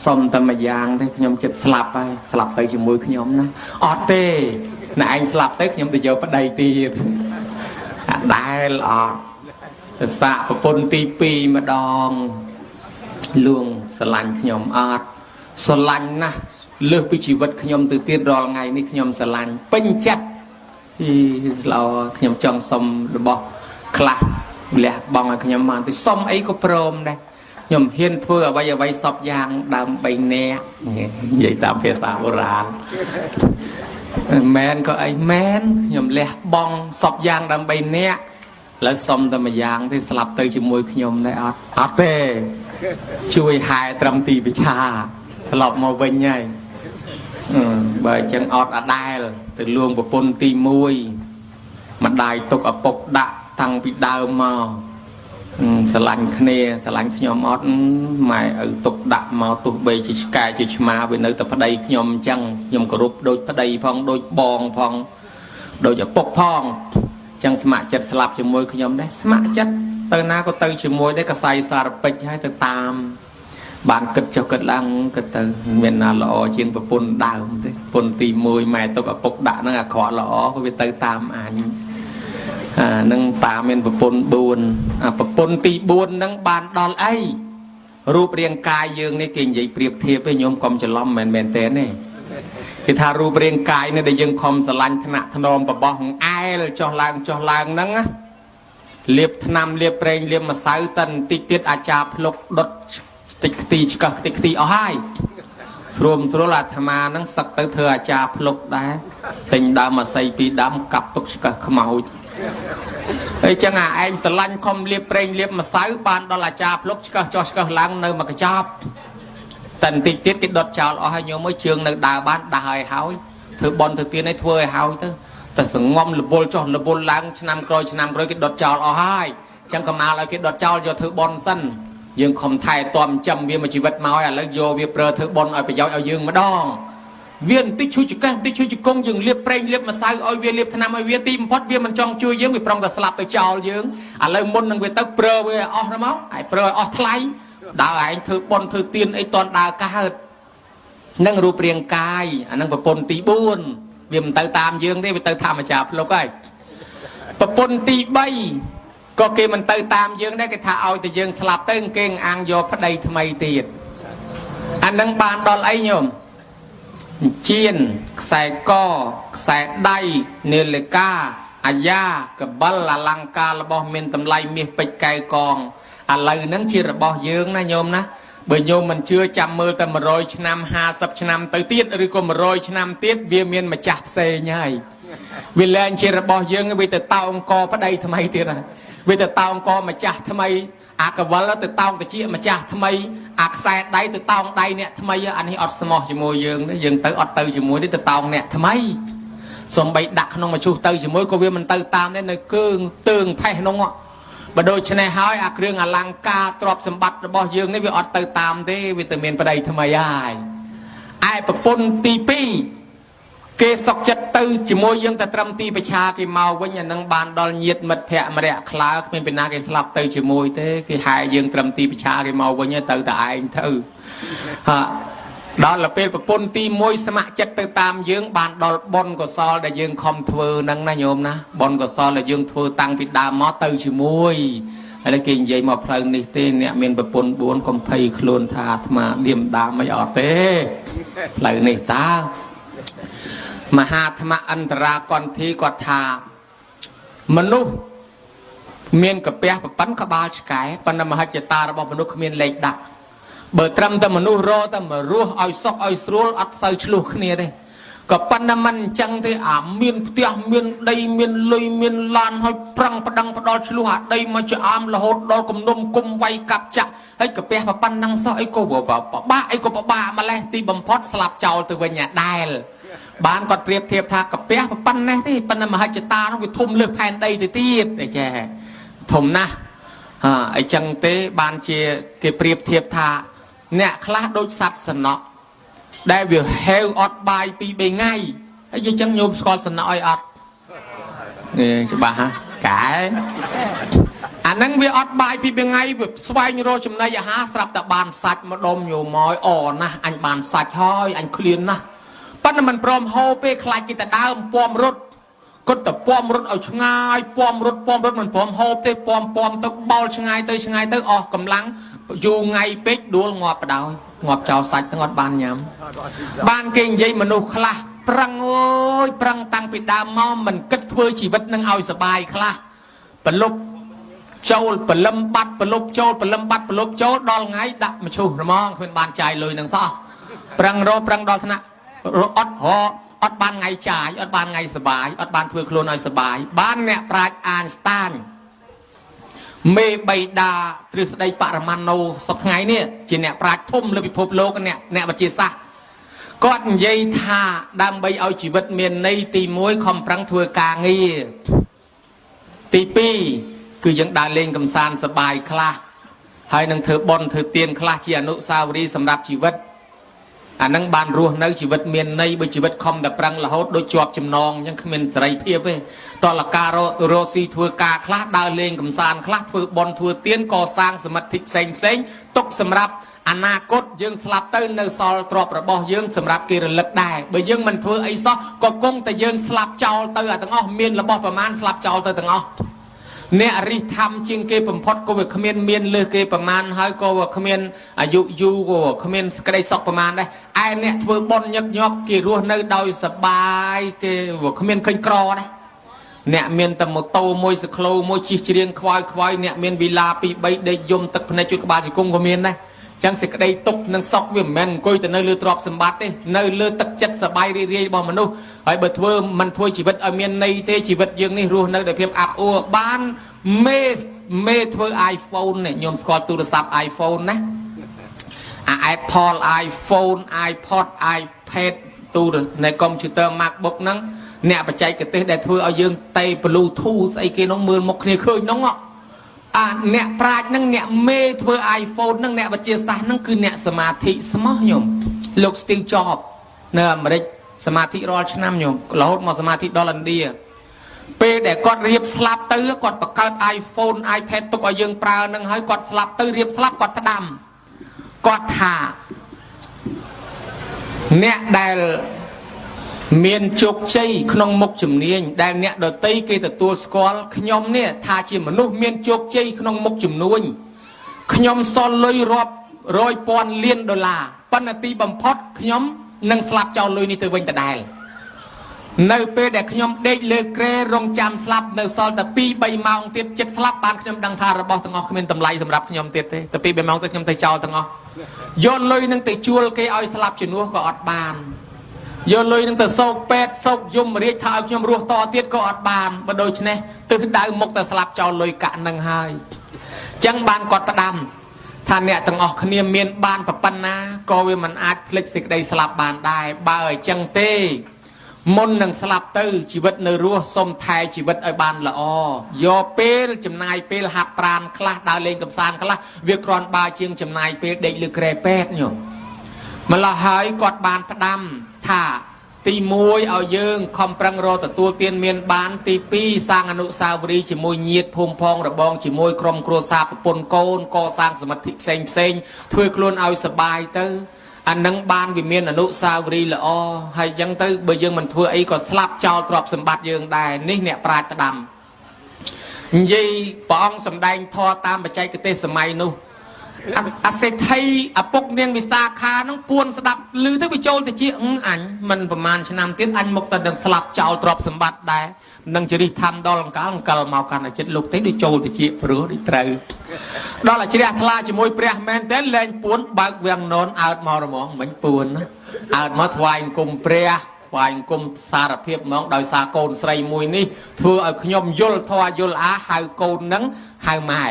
[SPEAKER 1] សុំតែមួយយ៉ាងទេខ្ញុំចិត្តស្លាប់ហើយស្លាប់ទៅជាមួយខ្ញុំណាអត់ទេណែឯងស្លាប់ទៅខ្ញុំទៅយកប្តីទៀតអាដែលអត់ទសៈប្រពន្ធទី2ម្ដងលួងស្រឡាញ់ខ្ញុំអត់ស្រឡាញ់ណាស់លើសពីជីវិតខ្ញុំទៅទៀតរាល់ថ្ងៃនេះខ្ញុំស្រឡាញ់ពេញចិត្តអីល្អខ្ញុំចង់សុំរបស់ខ្លះលះបង់ឲ្យខ្ញុំបានទៅសុំអីក៏ព្រមដែរខ្ញុំហ៊ានធ្វើអ្វីអ្វីសពយ៉ាងដើម្បីអ្នកនិយាយតាមភាសាបុរាណមែនក៏អីមែនខ្ញុំលះបង់សពយ៉ាងដើម្បីអ្នកឥឡូវសុំតែមួយយ៉ាងទេស្លាប់ទៅជាមួយខ្ញុំដែរអត់អត់ទេជួយហែត្រឹមទីវិឆាត្រឡប់មកវិញហើយបើអញ្ចឹងអត់អដែលទៅលួងប្រពន្ធទី1ម្ដាយទុកឪពុកដាក់តាំងពីដើមមកស្រឡាញ់គ្នាស្រឡាញ់ខ្ញុំអត់ម៉ែឪទុកដាក់មកទោះបីជាឆ្កែជាឆ្មាវានៅតែប្តីខ្ញុំអញ្ចឹងខ្ញុំគោរពដូចប្តីផងដូចបងផងដូចឪពុកផងអញ្ចឹងស្ម័គ្រចិត្តស្លាប់ជាមួយខ្ញុំដែរស្ម័គ្រចិត្តទៅណាក៏ទៅជាមួយដែរកសៃសារពេចហើយទៅតាមបានគិតចុះគិតឡើងគិតទៅមានណាល្អជាងប្រពន្ធដើមទេប្រពន្ធទី1ម៉ែទុកឪពុកដាក់ហ្នឹងអាក្រក់ល្អក៏វាទៅតាមអញអានឹងតាមានប្រពន្ធ4អាប្រពន្ធទី4ហ្នឹងបានដល់អីរូបរាងកាយយើងនេះគេនិយាយប្រៀបធៀបឯងញោមកុំច្រឡំមិនមែនទេទេគេថារូបរាងកាយនេះដែលយើងខំស្រឡាញ់ថ្នាក់ថ្នមបបោះអែលចុះឡើងចុះឡើងហ្នឹងណាលាបថ្នាំលាបប្រេងលាបម្សៅតិនតិចទៀតអាចារ្យភ្លុកដុតតិចខ្ទីឆ្កឹះខ្ទេចខ្ទីអស់ហើយស្រួមស្រួលអាត្មាហ្នឹងសឹកទៅធ្វើអាចារ្យភ្លុកដែរទិញដើមអាស័យពីរដើមកាប់ទុកឆ្កឹះខ្មោចហើយចឹងអាឯងស្រឡាញ់ខំលាបប្រេងលាបម្សៅបានដល់អាចារ្យភ្លុកឆ្កឹះចុះឆ្កឹះឡើងនៅមកកញ្ចប់តែបន្តិចទៀតគេដុតចោលអស់ហើយញោមអើយជើងនៅដើរបានដើរឲ្យហើយធ្វើបន់ធ្វើទៀនឲ្យធ្វើឲ្យហើយទៅតែសងំលវល់ចុះលវល់ឡើងឆ្នាំក្រោយឆ្នាំក្រោយគេដុតចោលអស់ហើយចឹងកំអាលឲ្យគេដុតចោលយកធ្វើបន់សិនយើងខំថែទាំចំវាមួយជីវិតមកហើយឥឡូវយកវាប្រើធ្វើបន់ឲ្យប្រយោជន៍ឲ្យយើងម្ដងវាបន្តិចឈឺចង្កេះបន្តិចឈឺជង្គង់យើងលាបប្រេងលាបម្សៅឲ្យវាលាបថ្នាំឲ្យវាទីបំផុតវាមិនចង់ជួយយើងវាប្រុងតែស្លាប់ទៅចោលយើងឥឡូវមុននឹងវាទៅប្រើវាឲ្យអស់ទៅមកហើយប្រើឲ្យអស់ថ្លៃដើរឯងធ្វើបន់ធ្វើទៀនអីតន់ដើរកើតនឹងរូបរាងកាយអានឹងប្រពន្ធទី4វាមិនទៅតាមយើងទេវាទៅធម្មជាផ្លុកហើយប្រពន្ធទី3ក៏គេមិនទៅតាមយើងដែរគេថាឲ្យតែយើងស្លាប់ទៅគេអាងយកប្តីថ្មីទៀតអានឹងបានដល់អីញោមជៀនខ្សែកខ្សែដៃនាឡិកាអាយ៉ាកបិលអលង្ការរបស់មានតម្លៃមាសពេជ្រកែវកងឥឡូវហ្នឹងជារបស់យើងណាញោមណាបើញោមមិនជឿចាំមើលតែ100ឆ្នាំ50ឆ្នាំទៅទៀតឬក៏100ឆ្នាំទៀតវាមានម្ចាស់ផ្សេងហើយវាលែងជារបស់យើងវាទៅតោងកប្តីថ្មីទៀតហើយវាទៅតោងកម្ចាស់ថ្មីអាកវលទៅតោងតិចម្ចាស់ថ្មីអាខ្សែដៃទៅតោងដៃអ្នកថ្មីអានេះអត់ស្មោះជាមួយយើងទេយើងទៅអត់ទៅជាមួយទេទៅតោងអ្នកថ្មីសំបីដាក់ក្នុងមឈូសទៅជាមួយក៏វាមិនទៅតាមដែរនៅកើងទើងផេះនោះបើដូច្នេះហើយអាគ្រឿងអលង្ការទ្រព្យសម្បត្តិរបស់យើងនេះវាអត់ទៅតាមទេវាទៅមានប្តីថ្មីហើយឯប្រពន្ធទី2 គេសុកចិត្តទៅជាមួយយើងតែត្រឹមទីប្រឆាគេមកវិញអានឹងបានដល់ញាតិមិត្តភក្តិម្នាក់ខ្លើគ្មានពីណាគេស្លាប់ទៅជាមួយទេគេហែយើងត្រឹមទីប្រឆាគេមកវិញទៅតែឯងទៅហាដល់ទៅពេលប្រពន្ធទី1ស្ម័គ្រចិត្តទៅតាមយើងបានដល់បុណ្យកុសលដែលយើងខំធ្វើហ្នឹងណាញោមណាបុណ្យកុសលដែលយើងធ្វើតាំងពីដើមមកទៅជាមួយហើយគេនិយាយមកផ្លូវនេះទេអ្នកមានប្រពន្ធ4កុំភ័យខ្លួនថាអាត្មាឌៀមដាមមិនអត់ទេផ្លូវនេះតើមហាធម្មអន្តរាគន្ធីគាត់ថាមនុស្សមានកាពះប្រប៉ិនក្បាលឆ្កែប៉ុន្តែមហិច្ឆតារបស់មនុស្សគ្មានលេខដាក់បើត្រឹមតែមនុស្សរតែមករស់ឲ្យសុខឲ្យស្រួលអត់សូវឆ្លោះគ្នាទេក៏ប៉ុន្តែមិនអញ្ចឹងទេអាមានផ្ទះមានដីមានលុយមានឡានហើយប្រឹងប្តឹងផ្ដាល់ឆ្លោះអាដីមកជាអាមរហូតដល់គំនុំគុំវាយកាប់ចាក់ហើយកាពះប្រប៉ិនហ្នឹងសោះអីក៏ពិបាកអីក៏ពិបាកម្លេះទីបំផុតស្លាប់ចោលទៅវិញអាដែលបានគាត់ប្រៀបធៀបថាកាពះប៉ុណ្ណេះទេប៉ុន្តែមហិច្ឆតានោះវាធំលើសផែនដីទៅទៀតតែចេះធំណាស់ហាអញ្ចឹងទេបានជាគេប្រៀបធៀបថាអ្នកខ្លះដូចសត្វសំណក់ដែលវាហេវអត់បាយពី3ថ្ងៃហើយអញ្ចឹងញោមស្គាល់សំណក់អីអត់នេះច្បាស់ហ่ะកែអាហ្នឹងវាអត់បាយពី3ថ្ងៃវាស្វែងរកចំណីអាហារស្រាប់តែបានសាច់មកដុំញោមមកអណាស់អញបានសាច់ហើយអញឃ្លានណាស់ប៉ុន្តែមិនព្រមហូបទេខ្លាចគេទៅដើមពំរត់គាត់ទៅពំរត់ឲ្យឆ្ងាយពំរត់ពំរត់មិនព្រមហូបទេពំពំទៅបោលឆ្ងាយទៅឆ្ងាយទៅអស់កម្លាំងយូរថ្ងៃពេកដួលងាប់បដ ாய் ងាប់ចោលសាច់ទាំងអត់បានញ៉ាំបានគេនិយាយមនុស្សខ្លះប្រឹងអូយប្រឹងតាំងពីដើមមកមិនគិតធ្វើជីវិតនឹងឲ្យសបាយខ្លះប្រលប់ចូលព្រលឹមបាត់ប្រលប់ចូលព្រលឹមបាត់ប្រលប់ចូលដល់ថ្ងៃដាក់មឈូសហ្មងគ្មានបានចាយលុយនឹងសោះប្រឹងរកប្រឹងដល់ថ្នាក់អត់រកអត់បានថ្ងៃចាយអត់បានថ្ងៃសបាយអត់បានធ្វើខ្លួនឲ្យសបាយបានអ្នកប្រាជ្ញអានស្តានមេបៃតាទ្រឹស្ដីបរមណូសប្ថ្ងៃនេះជាអ្នកប្រាជ្ញធំលើពិភពលោកអ្នកវិទ្យាសាស្ត្រគាត់និយាយថាដើម្បីឲ្យជីវិតមានន័យទី1ខំប្រឹងធ្វើការងារទី2គឺយើងដើរលេងកំសាន្តសបាយខ្លះហើយនឹងធ្វើបុណ្យធ្វើទានខ្លះជាអនុស្សាវរីយ៍សម្រាប់ជីវិតអានឹងបានរស់នៅជីវិតមានន័យបើជីវិតខំតែប្រឹងរហូតដូចជាប់ចំណងអញ្ចឹងគ្មានសេរីភាពទេតលការរកស៊ីធ្វើការខ្លះដើរលេងកំសាន្តខ្លះធ្វើបុណ្យធ្វើទានកសាងសមិទ្ធិផ្សេងផ្សេងទុកសម្រាប់អនាគតយើងស្លាប់ទៅនៅសល់ទ្រព្យរបស់យើងសម្រាប់គេរលឹកដែរបើយើងមិនធ្វើអីសោះក៏គង់តែយើងស្លាប់ចោលទៅអាទាំងអស់មានរបស់ប្រមាណស្លាប់ចោលទៅទាំងអស់អ្នករិះធម្មជាងគេបំផុតក៏វាគ្មានមានលើសគេប្រមាណហើយក៏វាគ្មានអាយុយូរក៏គ្មានក្តីសុខប្រមាណដែរឯអ្នកធ្វើបុណ្យញឹកញាប់គេរស់នៅដោយសបាយគេវាគ្មានឃើញក្រដែរអ្នកមានតែម៉ូតូមួយសក្លូមួយជិះច្រៀងខ្វាយខ្វាយអ្នកមានវីឡា2 3ដេកយំទឹកភ្នែកជួយក្បាលជង្គង់ក៏មានដែរចឹងសេចក្តីទុកនិងសុខវាមិនមែនអង្គុយទៅនៅលើទ្រព្យសម្បត្តិទេនៅលើទឹកចិត្តសបាយរីករាយរបស់មនុស្សហើយបើធ្វើមិនធ្វើជីវិតឲ្យមានន័យទេជីវិតយើងនេះរស់នៅដោយភាពអាប់អួរបានមេធ្វើ iPhone នេះញោមស្គាល់ទូរស័ព្ទ iPhone ណាអា Apple iPhone iPod iPad ទូរនៃកុំព្យូទ័រ MacBook ហ្នឹងអ្នកបច្ចេកទេសដែលធ្វើឲ្យយើងតេ Bluetooth ស្អីគេនោះមើលមុខគ្នាឃើញនោះអាអ្នកប្រាជ្ញហ្នឹងអ្នកមេធ្វើ iPhone ហ្នឹងអ្នកវិទ្យាសាស្ត្រហ្នឹងគឺអ្នកសមាធិស្មោះញោមលោក Steve Jobs នៅអាមេរិកសមាធិរាល់ឆ្នាំញោមរហូតមកសមាធិដល់ឥណ្ឌាពេលដែលគាត់រៀបស្លាប់ទៅគាត់បង្កើត iPhone iPad ទុកឲ្យយើងប្រើនឹងហើយគាត់ស្លាប់ទៅរៀបស្លាប់គាត់ផ្ដាំគាត់ថាអ្នកដែលមានជោគជ័យក្នុងមុខជំនាញដែលអ្នកដតីគេទទួលស្គាល់ខ្ញុំនេះថាជាមនុស្សមានជោគជ័យក្នុងមុខជំនួញខ្ញុំសល់លុយរាប់រយពាន់លានដុល្លារប៉ុន្តែទីបំផុតខ្ញុំនឹងស្លាប់ចោលលុយនេះទៅវិញដដែលនៅពេលដែលខ្ញុំដេកលើគ្រែរងចាំស្លាប់នៅសល់តែ2 3ម៉ោងទៀតចិត្តស្លាប់បានខ្ញុំដឹងថារបស់ទាំងអស់គ្មានតម្លៃសម្រាប់ខ្ញុំទៀតទេតែ2 3ម៉ោងទៀតខ្ញុំទៅចោលទាំងអស់យកលុយនឹងទៅជួលគេឲ្យស្លាប់ជំនួសក៏អត់បានយកលុយនឹងទៅសោកពេទ្យសោកយមរាជថាឲ្យខ្ញុំរស់តទៀតក៏អត់បានបើដូច្នេះទិសដៅមុខតែស្លាប់ចោលលុយកាក់នឹងហើយចឹងបានគាត់ផ្ដាំថាអ្នកទាំងអស់គ្នាមានបានប៉ុណ្ណាក៏វាមិនអាចភ្លេចសេចក្តីស្លាប់បានដែរបើអញ្ចឹងទេមុននឹងស្លាប់ទៅជីវិតនៅរស់សុំថែជីវិតឲ្យបានល្អយកពេលចំណាយពេលហាត់ប្រាណខ្លះដើរលេងកម្សាន្តខ្លះវាគ្រាន់បើជាងចំណាយពេលដេកលើគ្រែពេទ្យញោមម្ល៉េះហើយគាត់បានផ្ដាំថា ទី1ឲ្យយើងខំប្រឹងរកទទួលទានមានបានទី2សាងអនុស្សាវរីយ៍ជាមួយញាតិភូមិផងរបងជាមួយក្រុមគ្រួសារប្រពន្ធកូនកសាងសមិទ្ធិផ្សេងផ្សេងធ្វើខ្លួនឲ្យសប្បាយទៅអានឹងបានវាមានអនុស្សាវរីយ៍ល្អហើយអញ្ចឹងទៅបើយើងមិនធ្វើអីក៏ស្លាប់ចោលទ្រព្យសម្បត្តិយើងដែរនេះអ្នកប្រាជ្ញផ្ដាំនិយាយព្រះអង្គសម្ដែងធម៌តាមបច្ចេកទេសសម័យនោះអាសេដ្ឋីឪពុកនាងវិសាខានឹងពួនស្ដាប់ឮទៅវាចូលទៅជាអញមិនប្រហែលឆ្នាំទៀតអញមកតែនឹងស្លាប់ចោលទ្រព្យសម្បត្តិដែរនឹងចរិះធម្មដល់អង្កលអង្កលមកកាន់តែចិត្តលោកទេដូចចូលទៅជាព្រោះដូចត្រូវដល់តែជ្រះថ្លាជាមួយព្រះមែនទេលែងពួនបើកវាំងននអើតមករមងមិញពួនណាអើតមកថ្វាយអង្គមព្រះថ្វាយអង្គមសារភាពហ្មងដោយសារកូនស្រីមួយនេះធ្វើឲ្យខ្ញុំយល់ធម៌យល់អាហៅកូននឹងហៅម៉ែ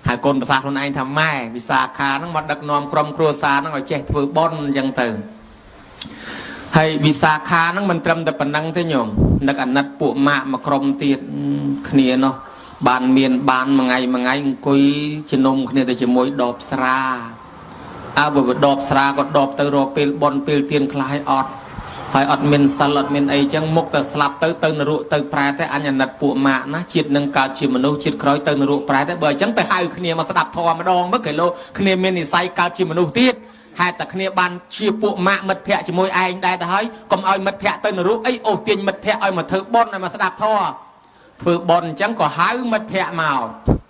[SPEAKER 1] ហើយកូនប្រសាខ្លួនឯងថាម៉ែវិសាខាហ្នឹងមកដឹកនាំក្រុមគ្រួសារហ្នឹងឲ្យចេះធ្វើបុណ្យអញ្ចឹងទៅហើយវិសាខាហ្នឹងមិនត្រឹមតែប៉ុណ្្នឹងទេញោមនឹកអាណិតពួកម៉ាក់មកក្រុមទៀតគ្នានោះបានមានបានមួយថ្ងៃមួយថ្ងៃអង្គុយជំនុំគ្នាទៅជាមួយដបស្រាអើបើដបស្រាក៏ដបទៅរកពេលបុណ្យពេលទៀនខ្លះឲ្យអត់ហើយអត់មានសិលអត់មានអីចឹងមុខតែស្លាប់ទៅទៅនរកទៅប្រែតែអញអាណិតពួកម៉ាក់ណាជាតិនឹងកើតជាមនុស្សជាតិក្រោយទៅនរកប្រែតែបើអញ្ចឹងទៅហៅគ្នាមកស្ដាប់ធម៌ម្ដងមើលគេលោកគ្នាមាននិស័យកើតជាមនុស្សទៀតហេតុតែគ្នាបានជាពួកម៉ាក់មិត្តភ័ក្តិជាមួយឯងដែរទៅហើយកុំឲ្យមិត្តភ័ក្តិទៅនរកអីអូសទាញមិត្តភ័ក្តិឲ្យមកធ្វើបុណ្យឲ្យមកស្ដាប់ធម៌ធ្វើបុណ្យអញ្ចឹងក៏ហៅមិត្តភ័ក្តិមក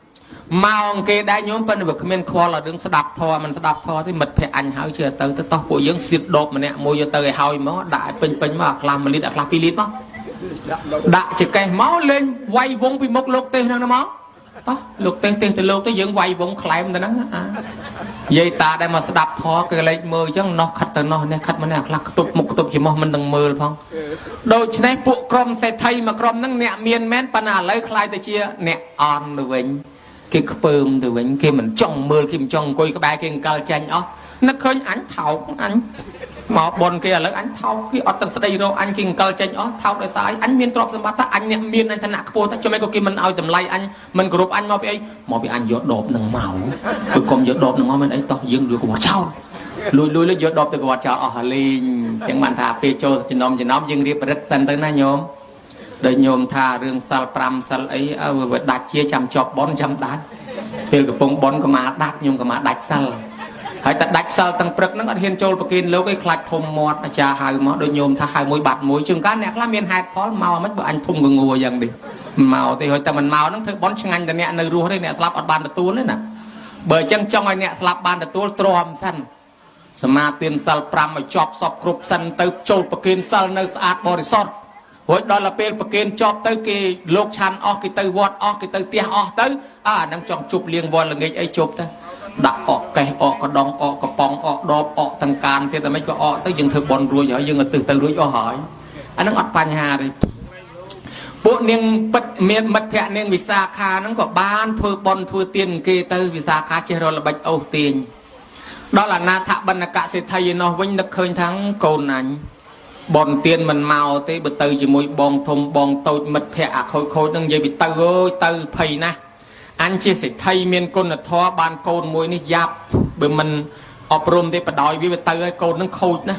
[SPEAKER 1] មកគេដែរញោមប៉ុន្តែវាគ្មានខ្វល់ឲ្យរឿងស្ដាប់ធម៌មិនស្ដាប់ធម៌ទេមិត្តភ័ក្តិអញហើយជឿទៅទៅតោះពួកយើងសៀតដបម្នាក់មួយយកទៅឲ្យហើយមកដាក់ឲ្យពេញពេញមកអាខ្លះ1លីត្រអាខ្លះ2លីត្រមកដាក់ចកេះមកលេងវាយវងពីមុខលោកទេសហ្នឹងមកតោះលោកទេសទេសទៅលោកទៅយើងវាយវងក្លែមទៅហ្នឹងអាយាយតាដែលមកស្ដាប់ធម៌គេលេចមើលអញ្ចឹងនោះខិតទៅនោះនេះខិតមកនេះអាខ្លះខ្ទប់មុខខ្ទប់ច្រមុះមិននឹងមើលផងដូច្នេះពួកក្រុមសេដ្ឋីមួយក្រុមហ្នឹងអ្នកមានមែនប៉ុន្តែឥឡូវខ្លាយទៅជាអ្នកអន់ទៅវិញគេខ្ពើមទៅវិញគេមិនចង់មើលគេមិនចង់អង្គុយក្បែរគេអង្កលចាញ់អស់នឹកឃើញអញថោកអញមកបនគេឥឡូវអញថោកគេអត់ទាំងស្ដីរកអញគេអង្កលចាញ់អស់ថោកដោយសារអញមានទ្រព្យសម្បត្តិតែអញអ្នកមានអញឋានៈខ្ពស់តែចាំឯងក៏គេមិនឲ្យតម្លៃអញមិនគោរពអញមកពីអីមកពីអញយកដបនឹងមកគឺកុំយកដបនឹងមកមិនអីតោះយើងយកក្បត់ចោលលួចលួចយកដបទៅក្បត់ចោលអស់ហើយលេងអញ្ចឹងបានថាពេលចូលចំណោមចំណោមយើងរៀបរិទ្ធសិនទៅណាញោមដោយញោមថារឿងសិល5សិលអីវាដាច់ជាចាំជាប់បនចាំដាច់ពេលកំពុងបនក៏មកដាច់ញោមក៏មកដាច់សិលហើយតែដាច់សិលទាំងព្រឹកហ្នឹងអត់ហ៊ានចូលប្រគិនលោកឯងខ្លាចធំមាត់អាចារ្យហៅមកដូចញោមថាហៅមួយបាត់មួយជួនកាលអ្នកខ្លះមានហេតុផលមកមិនបើអញធំកងួយ៉ាងនេះមកទេហើយតែមិនមកហ្នឹងធ្វើបនឆ្ងាញ់តែអ្នកនៅរស់ទេអ្នកស្លាប់អត់បានទទួលទេណាបើអញ្ចឹងចង់ឲ្យអ្នកស្លាប់បានទទួលទ្រាំសិនសមាទានសិល5ឲ្យជាប់សពគ្រប់សិនទៅចូលប្រគិនសិលនៅស្អាតបរិសុទ្ធរួចដល់ទៅពេលប្រគិនជាប់ទៅគេលោកឆាន់អស់គេទៅវត្តអស់គេទៅផ្ទះអស់ទៅអាហ្នឹងចង់ជប់លៀងវល់ល្ងាចអីជប់ទៅដាក់អកកេះអកកដងអកកំប៉ុងអកដបអកទាំងកានទៀតតែមិនក៏អកទៅយើងធ្វើបន់រួចហើយយើងទៅទៅរួចអស់ហើយអាហ្នឹងអត់បញ្ហាទេពួកនាងពិតមានមិត្តភ័ក្ដិនាងវិសាខាហ្នឹងក៏បានធ្វើបន់ធ្វើទានគេទៅវិសាខាចេះរកល្បិចអូសទាញដល់អនាថបណ្ឌកសេដ្ឋីឯនោះវិញនឹកឃើញថាកូនអញបនទៀនមិនមកទេបើទៅជាមួយបងធំបងតូចមិត្តភ័ក្ដិអាខូចខូចនឹងនិយាយពីទៅអើយទៅភ័យណាស់អញជាសេដ្ឋីមានគុណធម៌បានកូនមួយនេះយ៉ាប់បើមិនអប់រំទេបដ ாய் វាទៅឲ្យកូននឹងខូចណា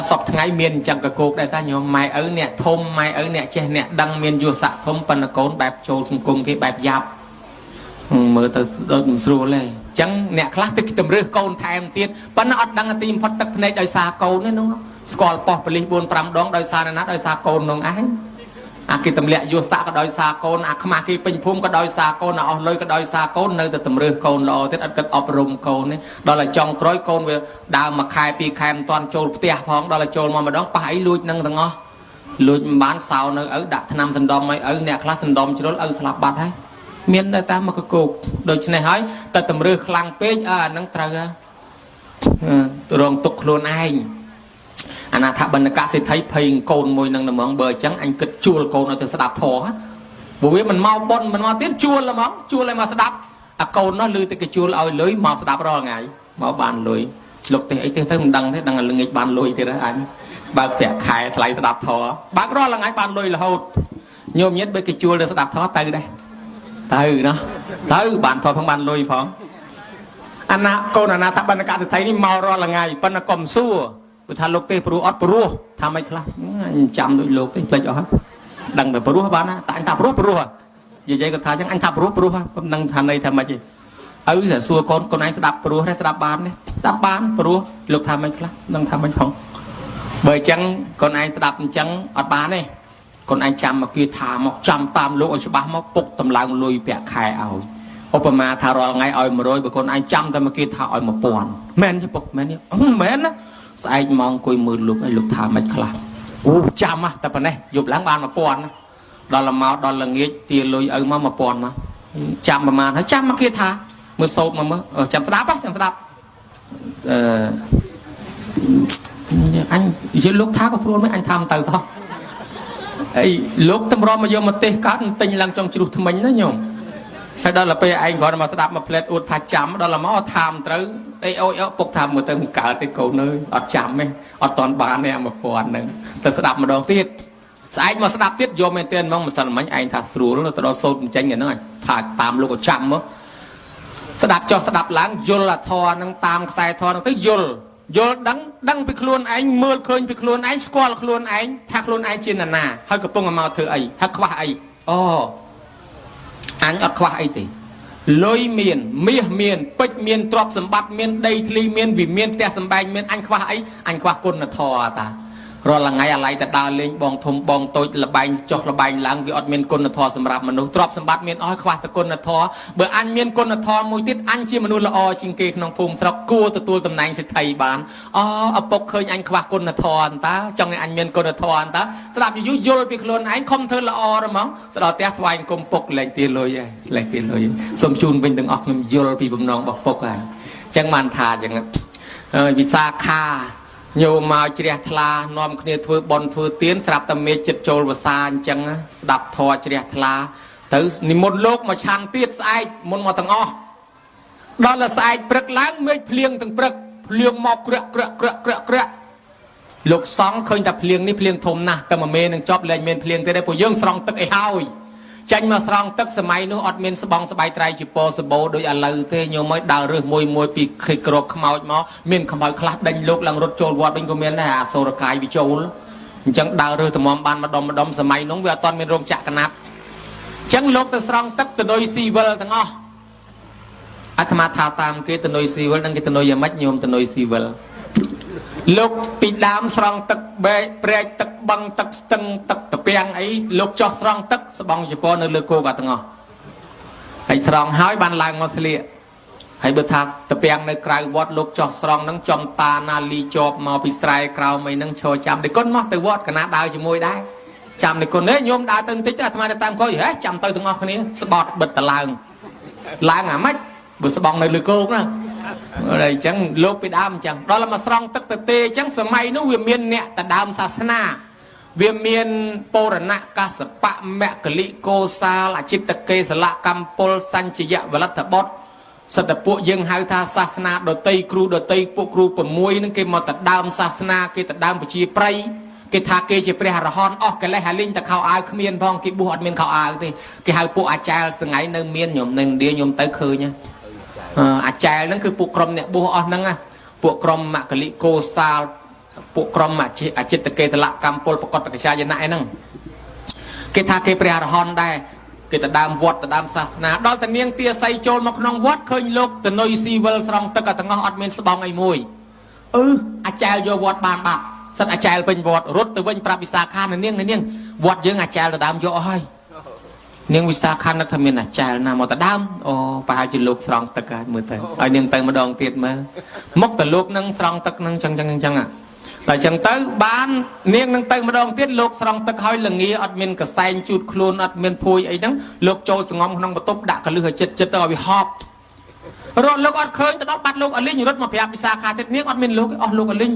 [SPEAKER 1] សពថ្ងៃមានអញ្ចឹងកកោកដែរតាញោមម៉ែឪអ្នកធំម៉ែឪអ្នកចេះអ្នកដឹងមានយុស័កធំប៉ុន្តែកូនបែបចូលសង្គមគេបែបយ៉ាប់មើលទៅដូចមិនស្រួលទេអញ្ចឹងអ្នកខ្លះទៅតម្រើសកូនថែមទៀតប៉ុន្តែអត់ដឹងទីបំផុតទឹកភ្នែកដោយសារកូនទេនោះស្គាល់ប៉ុស្តិ៍ប៉ូលីស4 5ដងដោយសារណាដោយសារកូននោះឯងអាគេទម្លាក់យុស័កក៏ដោយសារកូនអាខ្មាស់គេពេញភូមិក៏ដោយសារកូនអាអស់លុយក៏ដោយសារកូននៅតែតម្រើសកូនល្អទៀតអត់គិតអប់រំកូនទេដល់តែចុងក្រោយកូនវាដើមមួយខែពីរខែមិនទាន់ចូលផ្ទះផងដល់តែចូលមកម្ដងប៉ះអីលួចនឹងទាំងអស់លួចមិនបានសោនៅឪដាក់ថ្នាំសណ្ដំឲ្យឪអ្នកខ្លះសណ្ដំជ្រុលឪស្លាប់បាត់ហើយមានតែតាមមកកោកដូច្នេះហើយតែតម្រើសខ្លាំងពេកអាហ្នឹងត្រូវរងទុកខ្លួនឯងអនាថបណ្ឌកសេដ្ឋីភ័យកូនមួយនឹងហ្មងបើអញ្ចឹងអញគិតជួលកូនឲ្យទៅស្ដាប់ធម៌ព្រោះវាមិនមកប៉ុនមិនមកទៀតជួលហ្មងជួលឲ្យមកស្ដាប់អាកូននោះឮតែគេជួលឲ្យលុយមកស្ដាប់រាល់ថ្ងៃមកបានលុយលោកទេអីទេទៅមិនដឹងទេដឹងតែល្ងាចបានលុយទៀតហើយអញបើកប្រាក់ខែថ្លៃស្ដាប់ធម៌បើករាល់ថ្ងៃបានលុយរហូតញោមញាតបើគេជួលទៅស្ដាប់ធម៌ទៅដែរទៅណោះទៅបានធម៌ផងបានលុយផងអាណាកូនអនាថបណ្ឌកសេដ្ឋីនេះមករាល់ថ្ងៃប៉ុន្តែកុំសួរ ព្រោះថាលោកទេព្រោះអត់ព្រោះថាមិនខ្លះអញចាំដូចលោកទេភ្លេចអស់ហើយដឹងតែព្រោះបានណាតែអញថាព្រោះព្រោះនិយាយគាត់ថាអញ្ចឹងអញថាព្រោះព្រោះប៉ុណ្ណឹងថាន័យថាម៉េចទេឪតែសួរកូនកូនឯងស្ដាប់ព្រោះទេស្ដាប់បានទេស្ដាប់បានព្រោះលោកថាមិនខ្លះដឹងថាមិនផងបើអញ្ចឹងកូនឯងស្ដាប់អញ្ចឹងអត់បានទេកូនឯងចាំមកគេថាមកចាំតាមលោកឲ្យច្បាស់មកពុកតម្លើងលុយប្រាក់ខែឲ្យឧបមាថារាល់ថ្ងៃឲ្យ100បើកូនឯងចាំតែមកគេថាឲ្យ1000មែនទេពុកមែនទេមែនណាស្អែកមកអង្គុយមើលលោកឲ្យលោកថាមិនខ្លះអូចាំហ่ะតែប៉ុណ្ណេះយប់ឡើងបាន1000ណាដល់មកដល់ល្ងាចទាលុយឪមក1000មកចាំប្រហែលហើយចាំមកគេថាមើលសោតមកមើលចាំស្ដាប់ចាំស្ដាប់អឺអញនិយាយលោកថាក៏ស្រួលមិនអញថាមិនទៅសោះអីលោកតម្រាំមកយកមកទេសកើតទិញឡើងចង់ជ្រុះថ្មិញណាញោមហើយដល់ទៅពេលឯងគ្រាន់តែមកស្ដាប់មកផ្លែតអួតថាចាំដល់មកថាមត្រូវអីអូយពុកថាមើលទៅមិនកើតទេកូនអើយអត់ចាំទេអត់តន់បានទេអា1000ហ្នឹងទៅស្ដាប់ម្ដងទៀតស្អែកមកស្ដាប់ទៀតយកមែនទេហ្មងម្សិលមិញឯងថាស្រួលទៅដល់សូត្រចេញហ្នឹងថាតាមលោកក៏ចាំមកស្ដាប់ចុះស្ដាប់ឡើងយល់អាធរហ្នឹងតាមខ្សែធរហ្នឹងទៅយល់យល់ដឹងដឹងពីខ្លួនឯងមើលឃើញពីខ្លួនឯងស្គាល់ខ្លួនឯងថាខ្លួនឯងជានរណាហើយកំពុងមកធ្វើអីហើយខ្វះអីអូអញអត់ខ្វះអីទេលុយមានមាសមានពេជ្រមានទ្រព្យសម្បត្តិមានដីធ្លីមានវិមានផ្ទះសម្បែងមានអញខ្វះអីអញខ្វះគុណធម៌តារាល់ថ្ងៃអាឡ័យទៅដើរលេងបងធំបងតូចលបែងចុះលបែងឡើងវាអត់មានគុណធម៌សម្រាប់មនុស្សទ្រព្យសម្បត្តិមានអស់ខ្វះតែគុណធម៌បើអញមានគុណធម៌មួយទៀតអញជាមនុស្សល្អជាងគេក្នុងភូមិស្រុកគួរទទួលតំណែងសេដ្ឋីបានអូឪពុកឃើញអញខ្វះគុណធម៌អន្តាចង់ឲ្យអញមានគុណធម៌អន្តាស្ដាប់យូរយល់ពីខ្លួនឯងខំធ្វើល្អហ្មងទៅដល់ផ្ទះថ្វាយអង្គមពុកលែងទាលុយឯងលែងទាលុយសូមជូនវិញទាំងអស់ខ្ញុំយល់ពីបំណងរបស់ពុកហើយអញ្ចឹងបានថាអញ្ចឹងវិសាខាញោមមកជ្រះថ្លានាំគ្នាធ្វើបន់ធ្វើទានស្រាប់តែមេចិត្តចូលវសាអញ្ចឹងស្ដាប់ធម៌ជ្រះថ្លាទៅនិមន្តលោកមកឆាន់ទៀតស្អែកមុនមកទាំងអស់ដល់តែស្អែកព្រឹកឡើងមេឃភ្លៀងទាំងព្រឹកភ្លៀងមកក្រាក់ក្រាក់ក្រាក់ក្រាក់ក្រាក់លោកសង្ឃឃើញតែភ្លៀងនេះភ្លៀងធំណាស់តែមួយមេនឹងចប់លែងមានភ្លៀងទេដែរពួកយើងស្រង់ទឹកអីហើយចាញ់មកស្រង់ទឹកសម័យនោះអត់មានស្បង់ស្បៃត្រៃជាពសបោដូចឥឡូវទេញោមឲ្យដើររើសមួយមួយពីខិក្របខ្មោចមកមានខ្មោចខ្លះដេញលោកឡើងរត់ចូលវត្តវិញក៏មានដែរអាសូរកាយវាចូលអញ្ចឹងដើររើសតម្រាំបានម្ដុំម្ដុំសម័យនោះវាអត់ទាន់មានរោងចក្រកណាត់អញ្ចឹងលោកទៅស្រង់ទឹកទៅដោយស៊ីវិលទាំងអស់អាត្មាថាតាមគេទៅនុយស៊ីវិលនឹងគេទៅនុយយ៉ាងម៉េចញោមទៅនុយស៊ីវិលលោកពីដើមស្រង់ទឹកបែកព្រែកទឹកបឹងទឹកស្ទឹងទឹកតាពាំងអីលោកចោះស្រង់ទឹកស្បង់ជប៉ុននៅលើគោកអាទាំងអស់ហើយស្រង់ហើយបានឡើងមកស្លៀកហើយបើថាតាពាំងនៅក្រៅវត្តលោកចោះស្រង់ហ្នឹងចំតាណាលីជាប់មកពីស្រែក្រោមអីហ្នឹងឈរចាំដេគុណមកទៅវត្តកណាដើរជាមួយដែរចាំដេគុណនេះញោមដើរទៅបន្តិចទៅអាត្មាទៅតាមក្រោយហេចាំទៅទាំងអស់គ្នាស្បត់បិទតឡើងឡើងអាម៉េចបើស្បង់នៅលើគោកណាអញ្ចឹងលោកពីដើមអញ្ចឹងដល់មកស្រង់ទឹកទៅទេអញ្ចឹងសម័យនោះវាមានអ្នកតដើមសាសនាវាមានពរណកសបៈមគ្គលិកោសាលអចិត្តកេសលកម្មពលសញ្ជយវលទ្ធបុត្រសិទ្ធពួកយើងហៅថាសាសនាដតីគ្រូដតីពួកគ្រូ6ហ្នឹងគេមកតដើមសាសនាគេតដើមពជាប្រៃគេថាគេជាព្រះអរហន្តអស់កិលេសអាលីងតែខោអាវគ្មានផងគេបួសអត់មានខោអាវទេគេហៅពួកអាចារ្យសងៃនៅមានញោមនៅឥណ្ឌាញោមទៅឃើញអាចារ្យហ្នឹងគឺពួកក្រុមអ្នកបួសអស់ហ្នឹងណាពួកក្រុមមគ្គលិកោសាលពួកក្រុមអចិត្តកេតលកម្មពលប្រកបតកច្ចាយណៈអីហ្នឹងគេថាគេព្រះអរហន្តដែរគេទៅដើមវត្តទៅដើមសាសនាដល់តែនាងទាស័យចូលមកក្នុងវត្តឃើញលោកតនុយស៊ីវិលស្រង់ទឹកទាំងអស់អត់មានស្បង់អីមួយអឺអាចារ្យយកវត្តបានបាត់សិតអាចារ្យពេញវត្តរត់ទៅវិញប្រាប់វិសាខានាងនាងវត្តយើងអាចារ្យទៅដើមយកអស់ហើយនាងវិសាខានឹកថាមានអាចារ្យណាមកទៅដើមអូប្រហែលជាលោកស្រង់ទឹកហើយមើលទៅឲ្យនាងទៅម្ដងទៀតមើលមកទៅលោកនឹងស្រង់ទឹកនឹងចឹងចឹងចឹងដល់ចឹងទៅបាននាងនឹងទៅម្ដងទៀតលោកស្រង់ទឹកហើយលងាអត់មានកសែងជូតខ្លួនអត់មានភួយអីហ្នឹងលោកចូលសងំក្នុងបន្ទប់ដាក់កលឹះឲ្យចិត្តចិត្តទៅឲ្យវាហប់រត់លោកអត់ឃើញទៅដល់បាត់លោកអលីងរត់មកប្រាប់វិសាខាទៀតនាងអត់មានលោកអស់លោកអលីង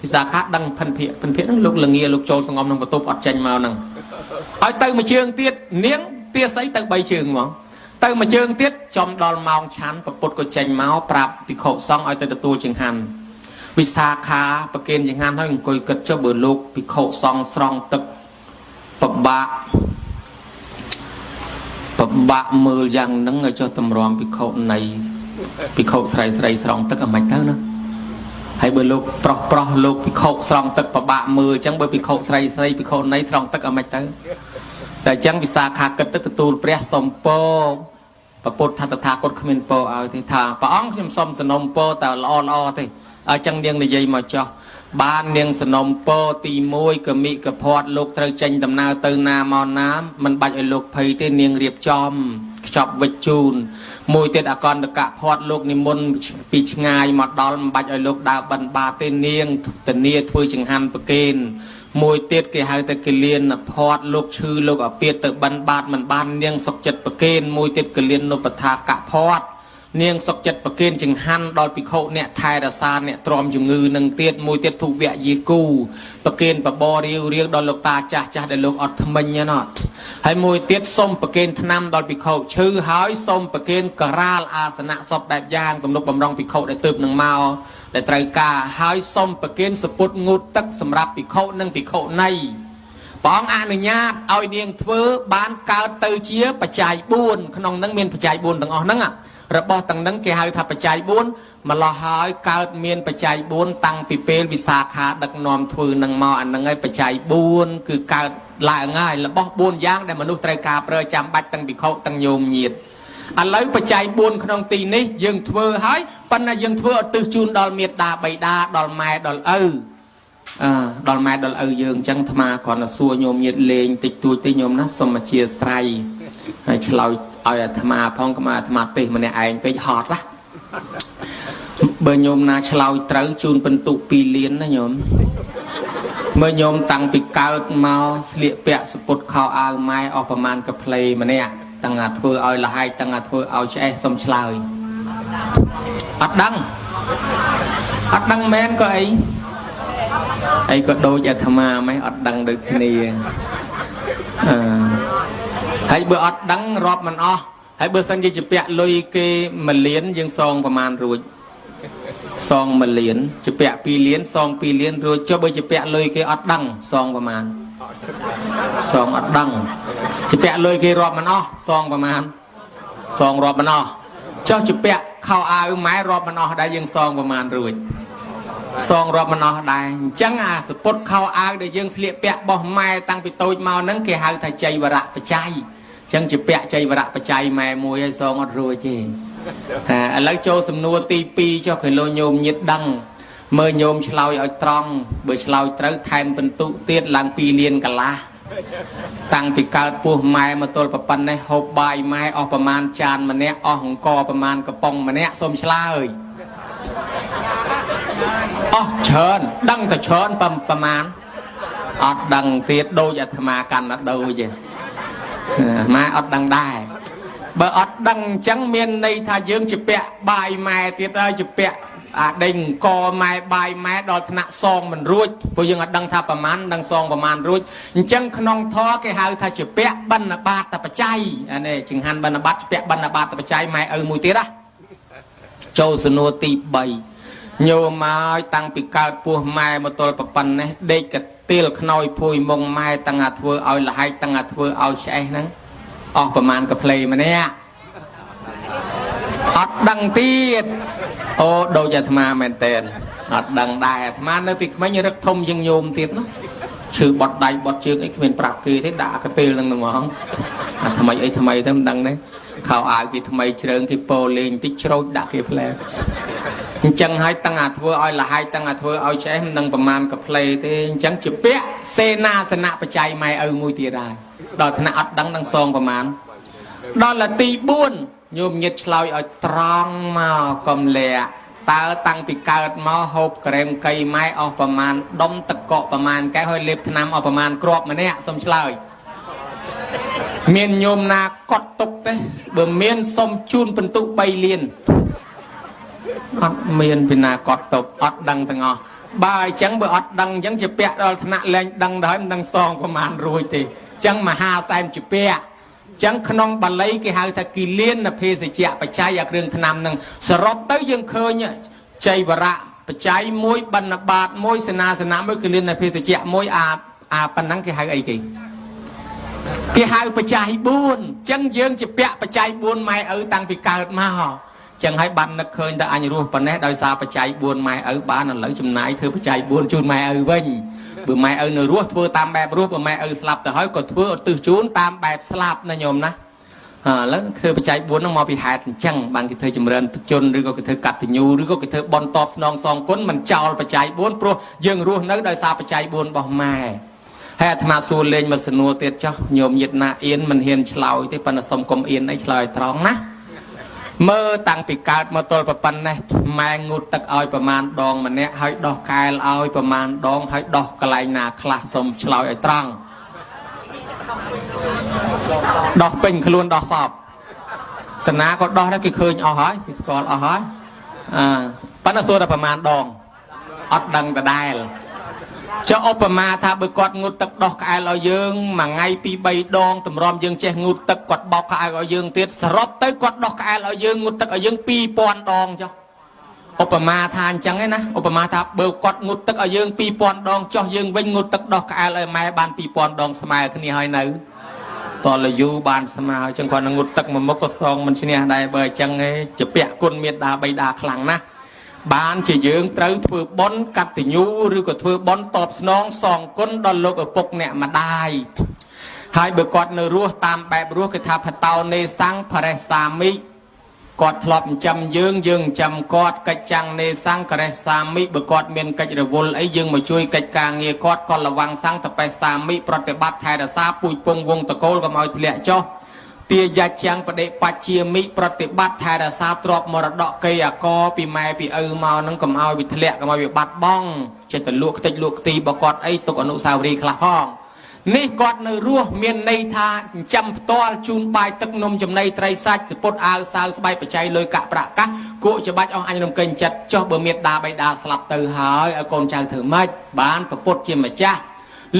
[SPEAKER 1] វិសាខាដឹងភិនភាកភិនភាកហ្នឹងលោកលងាលោកចូលសងំក្នុងបន្ទប់អត់ចេញមកហ្នឹងឲ្យទៅមួយជើងទៀតនាងទាស័យទៅ3ជើងហ្មងទៅមួយជើងទៀតចំដល់ម៉ោងឆាន់ប្រពុតក៏ចេញមកប្រាប់ភិក្ខុសង្ឃឲ្យទៅទទួលចង្ហាន់វិសាខាប្រគេនចង្ហាន់ហើយអង្គុយគិតចុះបើលោកភិក្ខុសង្ឃស្រង់ទឹកពិបាកពិបាកមើលយ៉ាងហ្នឹងឲ្យចុះតម្រាំភិក្ខុនៃភិក្ខុស្រីស្រីស្រង់ទឹកអាម៉េចទៅណា ហើយបើលោកប្រុសប្រុសលោកភិក្ខុស្រង់ទឹកប្របាក់មើលអញ្ចឹងបើភិក្ខុស្រីស្រីភិក្ខុណីស្រង់ទឹកឲ្យមិនទៅតែអញ្ចឹងវិសាខាគិតទៅទទួលព្រះសុំពរពពុទ្ធថាតថាគតគ្មានពរឲ្យទេថាព្រះអង្គខ្ញុំសុំសនំពរតែល្អល្អទេអញ្ចឹងនាងនិយាយមកចោះបាននាងសនំពរទី1កមិកភ័តលោកត្រូវចេញដំណើរទៅណាមកណាមិនបាច់ឲ្យលោកភ័យទេនាងរៀបចំខ្ចប់វិជ្ជូនមួយទៀតអកន្តកភ័តលោកនិមន្តពីឆ្ងាយមកដល់មិនបាច់ឲ្យលោកដើរបិណ្ឌបាតទេនាងធានាធ្វើចង្ហាន់ប្រគេនមួយទៀតគេហៅតែគលានភ័តលោកឈឺលោកអាពាតទៅបិណ្ឌបាតមិនបាននាងសុកចិត្តប្រគេនមួយទៀតគលាននុបដ្ឋាកភ័តនាងសុកចិត្តប្រគេនចង្ហាន់ដល់ភិក្ខុអ្នកថែរក្សាអ្នកទ្រាំជំងឺនឹងទៀតមួយទៀតទុវៈយេគូប្រគេនបបររាវរៀងដល់លោកតាចាស់ចាស់ដែលលោកអត់ថ្មិញណាហើយមួយទៀតសុំប្រគេនថ្នាំដល់ភិក្ខុឈឺហើយសុំប្រគេនករាលអាសនៈសពបែបយ៉ាងទំនុកបំរុងភិក្ខុដែលទើបនឹងមកដែលត្រូវការហើយសុំប្រគេនសពុតងូតទឹកសម្រាប់ភិក្ខុនិងភិក្ខុណីព្រះអង្គអនុញ្ញាតឲ្យនាងធ្វើបានកើតទៅជាបច្ច័យ4ក្នុងនឹងមានបច្ច័យ4ទាំងអស់ហ្នឹងរបស់ទាំងនឹងគេហៅថាបច្ច័យ4ម្លោះហើយកើតមានបច្ច័យ4តាំងពីពេលវិសាខាដឹកនាំធ្វើនឹងមកអានឹងហើយបច្ច័យ4គឺកើតឡើងហើយរបស់4យ៉ាងដែលមនុស្សត្រូវការប្រើចាំបាច់ទាំងភិក្ខុទាំងញោមញាតឥឡូវបច្ច័យ4ក្នុងទីនេះយើងធ្វើហើយប៉ុន្តែយើងធ្វើឧទ្ទិសជូនដល់មេដាបៃតាដល់ម៉ែដល់ឪអឺដល់ម៉ែដល់ឪយើងអញ្ចឹងអាត្មាគ្រាន់តែសួរញោមញាតលេងតិចតួចទេញោមណាសូមអធិស្ឋានហើយឆ្លើយឲ្យអាត្មាផងកុំឲ្យអាត្មាទេសម្នាក់ឯងពេកហត់ណាបើញោមណាឆ្លើយត្រូវជូនពិន្ទុ2លានណាញោមមើលញោមតាំងពីកើតមកស្លៀកពាក់សពុតខោអាវម៉ែអស់ប្រមាណកាផ្លេម្នាក់តាំងអាធ្វើឲ្យលហែកតាំងអាធ្វើឲ្យឆ្អេះសុំឆ្លើយអត់ដឹងអត់ដឹងមែនក៏អីអីក៏ដូចអាត្មាម៉េះអត់ដឹងដូចគ្នាអឺហើយបើអត់ដឹងរាប់មិនអស់ហើយបើសិនជាជាពាក់លុយគេ1លានយើងសងប្រមាណរួចសង1លានជាពាក់2លានសង2លានរួចចុះបើជាពាក់លុយគេអត់ដឹងសងប្រមាណសងអត់ដឹងជាពាក់លុយគេរាប់មិនអស់សងប្រមាណសងរាប់មិនអស់ចុះជាពាក់ខោអាវម៉ែរាប់មិនអស់ដែរយើងសងប្រមាណរួចសងរាប់មិនអស់ដែរអញ្ចឹងអាសពុតខោអាវដែលយើងស្លៀកពាក់របស់ម៉ែតាំងពីតូចមកហ្នឹងគេហៅថាចៃវរៈបច្ច័យអញ្ចឹងជាពាក់ចៃវរៈបច្ច័យម៉ែមួយឲ្យសងអត់រួចទេហាឥឡូវចូលសំណួរទី2ចុះគេលោញោមញាតដឹងមើលញោមឆ្លើយឲ្យត្រង់បើឆ្លើយត្រូវថែមពិន្ទុទៀតឡើង2លានកន្លះតាំងពីកើតពោះម៉ែមកទល់ប៉ុណ្ណេះហូបបាយម៉ែអស់ប្រមាណចានម្នាក់អស់អង្គប្រមាណកំប៉ុងម្នាក់សូមឆ្លើយអស់ច្រើនដឹងតែច្រើនប្រមាណអត់ដឹងទៀតដូចអាត្មាកាន់តែដូចទេអាត្មាអត់ដឹងដែរបើអត់ដឹងអញ្ចឹងមានន័យថាយើងជាពាក់បាយម៉ែទៀតហើយជាពាក់អាដេញកម៉ែបាយម៉ែដល់ថ្នាក់សងមិនរួចព្រោះយើងអត់ដឹងថាប្រមាណដឹងសងប្រមាណរួចអញ្ចឹងក្នុងធម៌គេហៅថាជាពាក់បិណ្ឌបាតបច្ច័យអានេះចង្ហាន់បិណ្ឌបាតជាពាក់បិណ្ឌបាតបច្ច័យម៉ែឪមួយទៀតណាចូលសំណួរទី3ញោមឲ្យតាំងពីកើតពោះម៉ែមកទល់ប៉ុណ្ណេះដេកកទៀលខ្នើយភួយមុងម៉ែតាំងអាធ្វើឲ្យលហែកតាំងអាធ្វើឲ្យឆ្អេះហ្នឹងអស់ប្រមាណកាផ្លេម្នាក់អត់ដឹងទៀតអូដូចអាត្មាមែនតើអត់ដឹងដែរអាត្មានៅពីក្មេងរឹកធំជាងញោមទៀតណាឈឺបត់ដៃបត់ជើងអីគ្មានប្រាប់គេទេដាក់កទៀលនឹងហ្មងអាថ្មីអីថ្មីទៅមិនដឹងទេខោអាវគេថ្មីជ្រើងគេពោលេងតិចច្រូចដាក់គេផ្លែអញ្ចឹងហើយតាំងអាធ្វើឲ្យលហែកតាំងអាធ្វើឲ្យឆ្អេះមិនដឹងប្រមាណកាផ្លេទេអញ្ចឹងជាពាក្យសេនាសនៈបច្ច័យម៉ែឪមួយទៀតហើយដល់ថ្នាក់អត់ដឹងនឹងសងប្រមាណដល់ទី4ញោមញាតឆ្លើយឲ្យត្រង់មកកុំលាក់តើតាំងពីកើតមកហូបក្រែមកៃម៉ែអស់ប្រមាណដុំទឹកកកប្រមាណកែហើយលេបថ្នាំអស់ប្រមាណគ្រាប់ម្នាក់សូមឆ្លើយមានញោមណាកត់ទុកទេបើមានសុំជូនពិន្ទុ3លានអត់មានពីណាកត់ទុកអត់ដឹងទាំងអស់បើអញ្ចឹងបើអត់ដឹងអញ្ចឹងជាពាក់ដល់ថ្នាក់លែងដឹងដល់មិនដឹងសងប្រមាណរួចទេអញ្ចឹងមហាសែនជាពាក់ចឹងក្នុងបាលីគេហៅថាគិលានភេសជ្ជៈបច្ច័យអាគ្រឿងថ្នាំនឹងសរុបទៅយើងឃើញចៃវរៈបច្ច័យមួយបណ្ឌបាតមួយសេនាសនៈមួយគិលានភេសជ្ជៈមួយអាអាប៉ុណ្ណឹងគេហៅអីគេគេហៅបច្ច័យ4ចឹងយើងជាពាក់បច្ច័យ4ម៉ែឪតាំងពីកើតមក ចឹងហើយបាននឹកឃើញតែអញរស់ប៉ុណ្ណេះដោយសារបច្ច័យ4ម៉ែឪបានឥឡូវចំណាយធ្វើបច្ច័យ4ជូនម៉ែឪវិញបើម៉ែឪនៅរស់ធ្វើតាមបែបរស់បើម៉ែឪស្លាប់ទៅហើយក៏ធ្វើឧទ្ទិសជូនតាមបែបស្លាប់ណាញោមណា ឥឡូវធ្វើបច្ច័យ4ហ្នឹងមកពីហេតុអញ្ចឹងបានគេធ្វើចម្រើនបជនឬក៏គេធ្វើកតញ្ញូឬក៏គេធ្វើបន់តបស្នងសងគុណមិនចោលបច្ច័យ4ព្រោះយើងរស់នៅដោយសារបច្ច័យ4របស់ម៉ែហើយអាត្មាសួរលេងមកសំណួរទៀតចុះញោមញាតណាអៀនមិនហ៊ានឆ្លើយទេប៉ុន្តែសុំកុំអៀនអីឆ្លើយត្រង់ណាមើលតាំងពីកើតមកទល់ប៉ុណ្ណេះម៉ែងូតទឹកឲ្យប្រមាណដងម្នាក់ហើយដោះកែលឲ្យប្រមាណដងហើយដោះកន្លែងណាខ្លះសុំឆ្លើយឲ្យត្រង់ដោះពេញខ្លួនដោះសពតាណាក៏ដោះដែរគេឃើញអស់ហើយគេស្គាល់អស់ហើយអើប៉ុន្តែសួរតែប្រមាណដងអត់ដឹងដដែលចុះឧបមាថាបើគាត់ងូតទឹកដោះក្អែលឲ្យយើងមួយថ្ងៃពីរបីដងតម្រាំយើងចេះងូតទឹកគាត់បោកក្អែលឲ្យយើងទៀតសរុបទៅគាត់ដោះក្អែលឲ្យយើងងូតទឹកឲ្យយើង2000ដងចុះឧបមាថាអញ្ចឹងឯណាឧបមាថាបើគាត់ងូតទឹកឲ្យយើង2000ដងចុះយើងវិញងូតទឹកដោះក្អែលឲ្យម៉ែបាន2000ដងស្មើគ្នាហើយនៅតលយូបានស្មើអញ្ចឹងគាត់នឹងងូតទឹកមួយមុខក៏សងមិនឈ្នះដែរបើអញ្ចឹងឯងជាពាក់គុណមេត្តាបិតាខ្លាំងណាស់បានជាយើងត្រូវធ្វើបុណ្យកតញ្ញូឬក៏ធ្វើបុណ្យតបស្នងសងគុណដល់លោកឪពុកអ្នកម្ដាយហើយបើគាត់នៅរស់តាមបែបរស់គេថាផតោនេសੰភរិសាមិគាត់ធ្លាប់ចិញ្ចឹមយើងយើងចិញ្ចឹមគាត់កិច្ចចាំងនេសੰករិសាមិបើគាត់មានកិច្ចរវល់អីយើងមកជួយកិច្ចការងារគាត់ក៏លវាំងសੰតបេសាមិប្រតិបត្តិថែរក្សាពូជពងវងតកូលកុំឲ្យធ្លាក់ចុះទាយាចាំងបដិបច្ចាមិប្រតិបត្តិថែរក្សាទ្រព្យមរតកកេអកពីម៉ែពីឪមកហ្នឹងកុំឲ្យវាធ្លាក់កុំឲ្យវាបាត់បង់ចិត្តទៅលក់ខ្ទេចលក់ខ្ទីរបស់គាត់អីទុកអនុស្សាវរីយ៍ខ្លះផងនេះគាត់នៅរស់មានន័យថាចិញ្ចឹមផ្ទាល់ជូនបាយទឹកនំចំណីត្រីសាច់សពុតអាវសាវស្បែកបច្ច័យលុយកាក់ប្រាក់កាសគក់ច្បាច់អស់អញរំកិញចិត្តចុះបើមេដាបៃតាស្លាប់ទៅហើយឲ្យកូនចៅធ្វើម៉េចបានប្រពុតជាម្ចាស់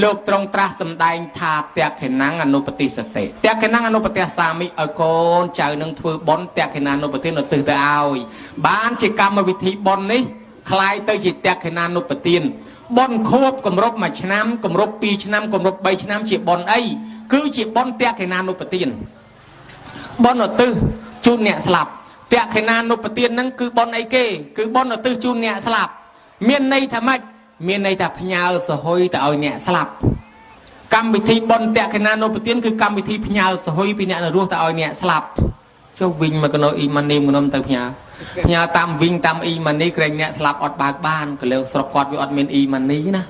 [SPEAKER 1] លោកត្រង់ត្រាស់សម្ដែងថាតក្ខិណੰអនុបតិសតិតក្ខិណੰអនុបតិសាមិឲ្យកូនចៅនឹងធ្វើបុណ្យតក្ខិណានុបតិនៅទិសទៅឲ្យបានជាកម្មវិធីបុណ្យនេះคล้ายទៅជាតក្ខិណានុបទានបុណ្យខួបគម្រប់1ឆ្នាំគម្រប់2ឆ្នាំគម្រប់3ឆ្នាំជាបុណ្យអីគឺជាបុណ្យតក្ខិណានុបទានបុណ្យឧទ្ទិសជូនអ្នកស្លាប់តក្ខិណានុបទានហ្នឹងគឺបុណ្យអីគេគឺបុណ្យឧទ្ទិសជូនអ្នកស្លាប់មានន័យថាម៉េចមានន័យថាផ្ញើសហុយទៅឲ្យអ្នកស្លាប់កម្មវិធីបុណ្យតក្ខិណានុបទានគឺកម្មវិធីផ្ញើសហុយពីអ្នកនៅរស់ទៅឲ្យអ្នកស្លាប់ចុះវិញមកកណោអ៊ីម៉ានីមកនំទៅផ្ញើផ្ញើតាមវិញតាមអ៊ីម៉ានីក្រែងអ្នកស្លាប់អត់បើកបានកលើស្រុកគាត់វាអត់មានអ៊ីម៉ានីណា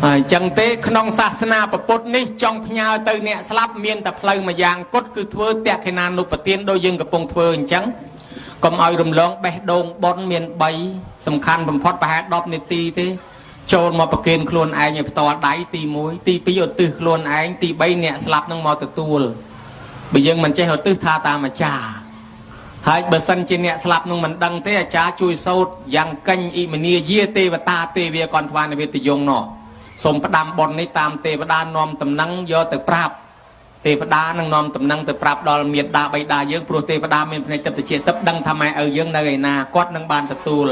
[SPEAKER 1] ហើយអញ្ចឹងទេក្នុងសាសនាពុទ្ធនេះចង់ផ្ញើទៅអ្នកស្លាប់មានតែផ្លូវមួយយ៉ាងគត់គឺធ្វើតក្ខិណានុបទានដូចយើងកំពុងធ្វើអញ្ចឹងកុំឲ្យរំលងបេះដូងបុណ្យមាន3សំខាន់បំផុតប្រហែល10នាទីទេចូលមកប្រគេនខ្លួនឯងឲ្យផ្ទាល់ដៃទី1ទី2ឧទ្ទិសខ្លួនឯងទី3អ្នកស្លាប់នឹងមកទទួលបើយើងមិនចេះឧទ្ទិសថាតាមអាចារ្យហើយបើសិនជាអ្នកស្លាប់នឹងមិនដឹងទេអាចារ្យជួយសូត្រយ៉ាងកញ្ញអ៊ីមនីយាទេវតាទេវាកនថ្វានវេទយងណោសូមផ្ដាំបុណ្យនេះតាមទេវតានាំតំណឹងយកទៅប្រាប់ទេវតានឹងនាំតំណឹងទៅប្រាប់ដល់មេដាបៃតាយើងព្រោះទេវតាមានភ្នែកទឹកតិចទឹកដឹងថាម៉ែឪយើងនៅឯណាគាត់នឹងបានទទួល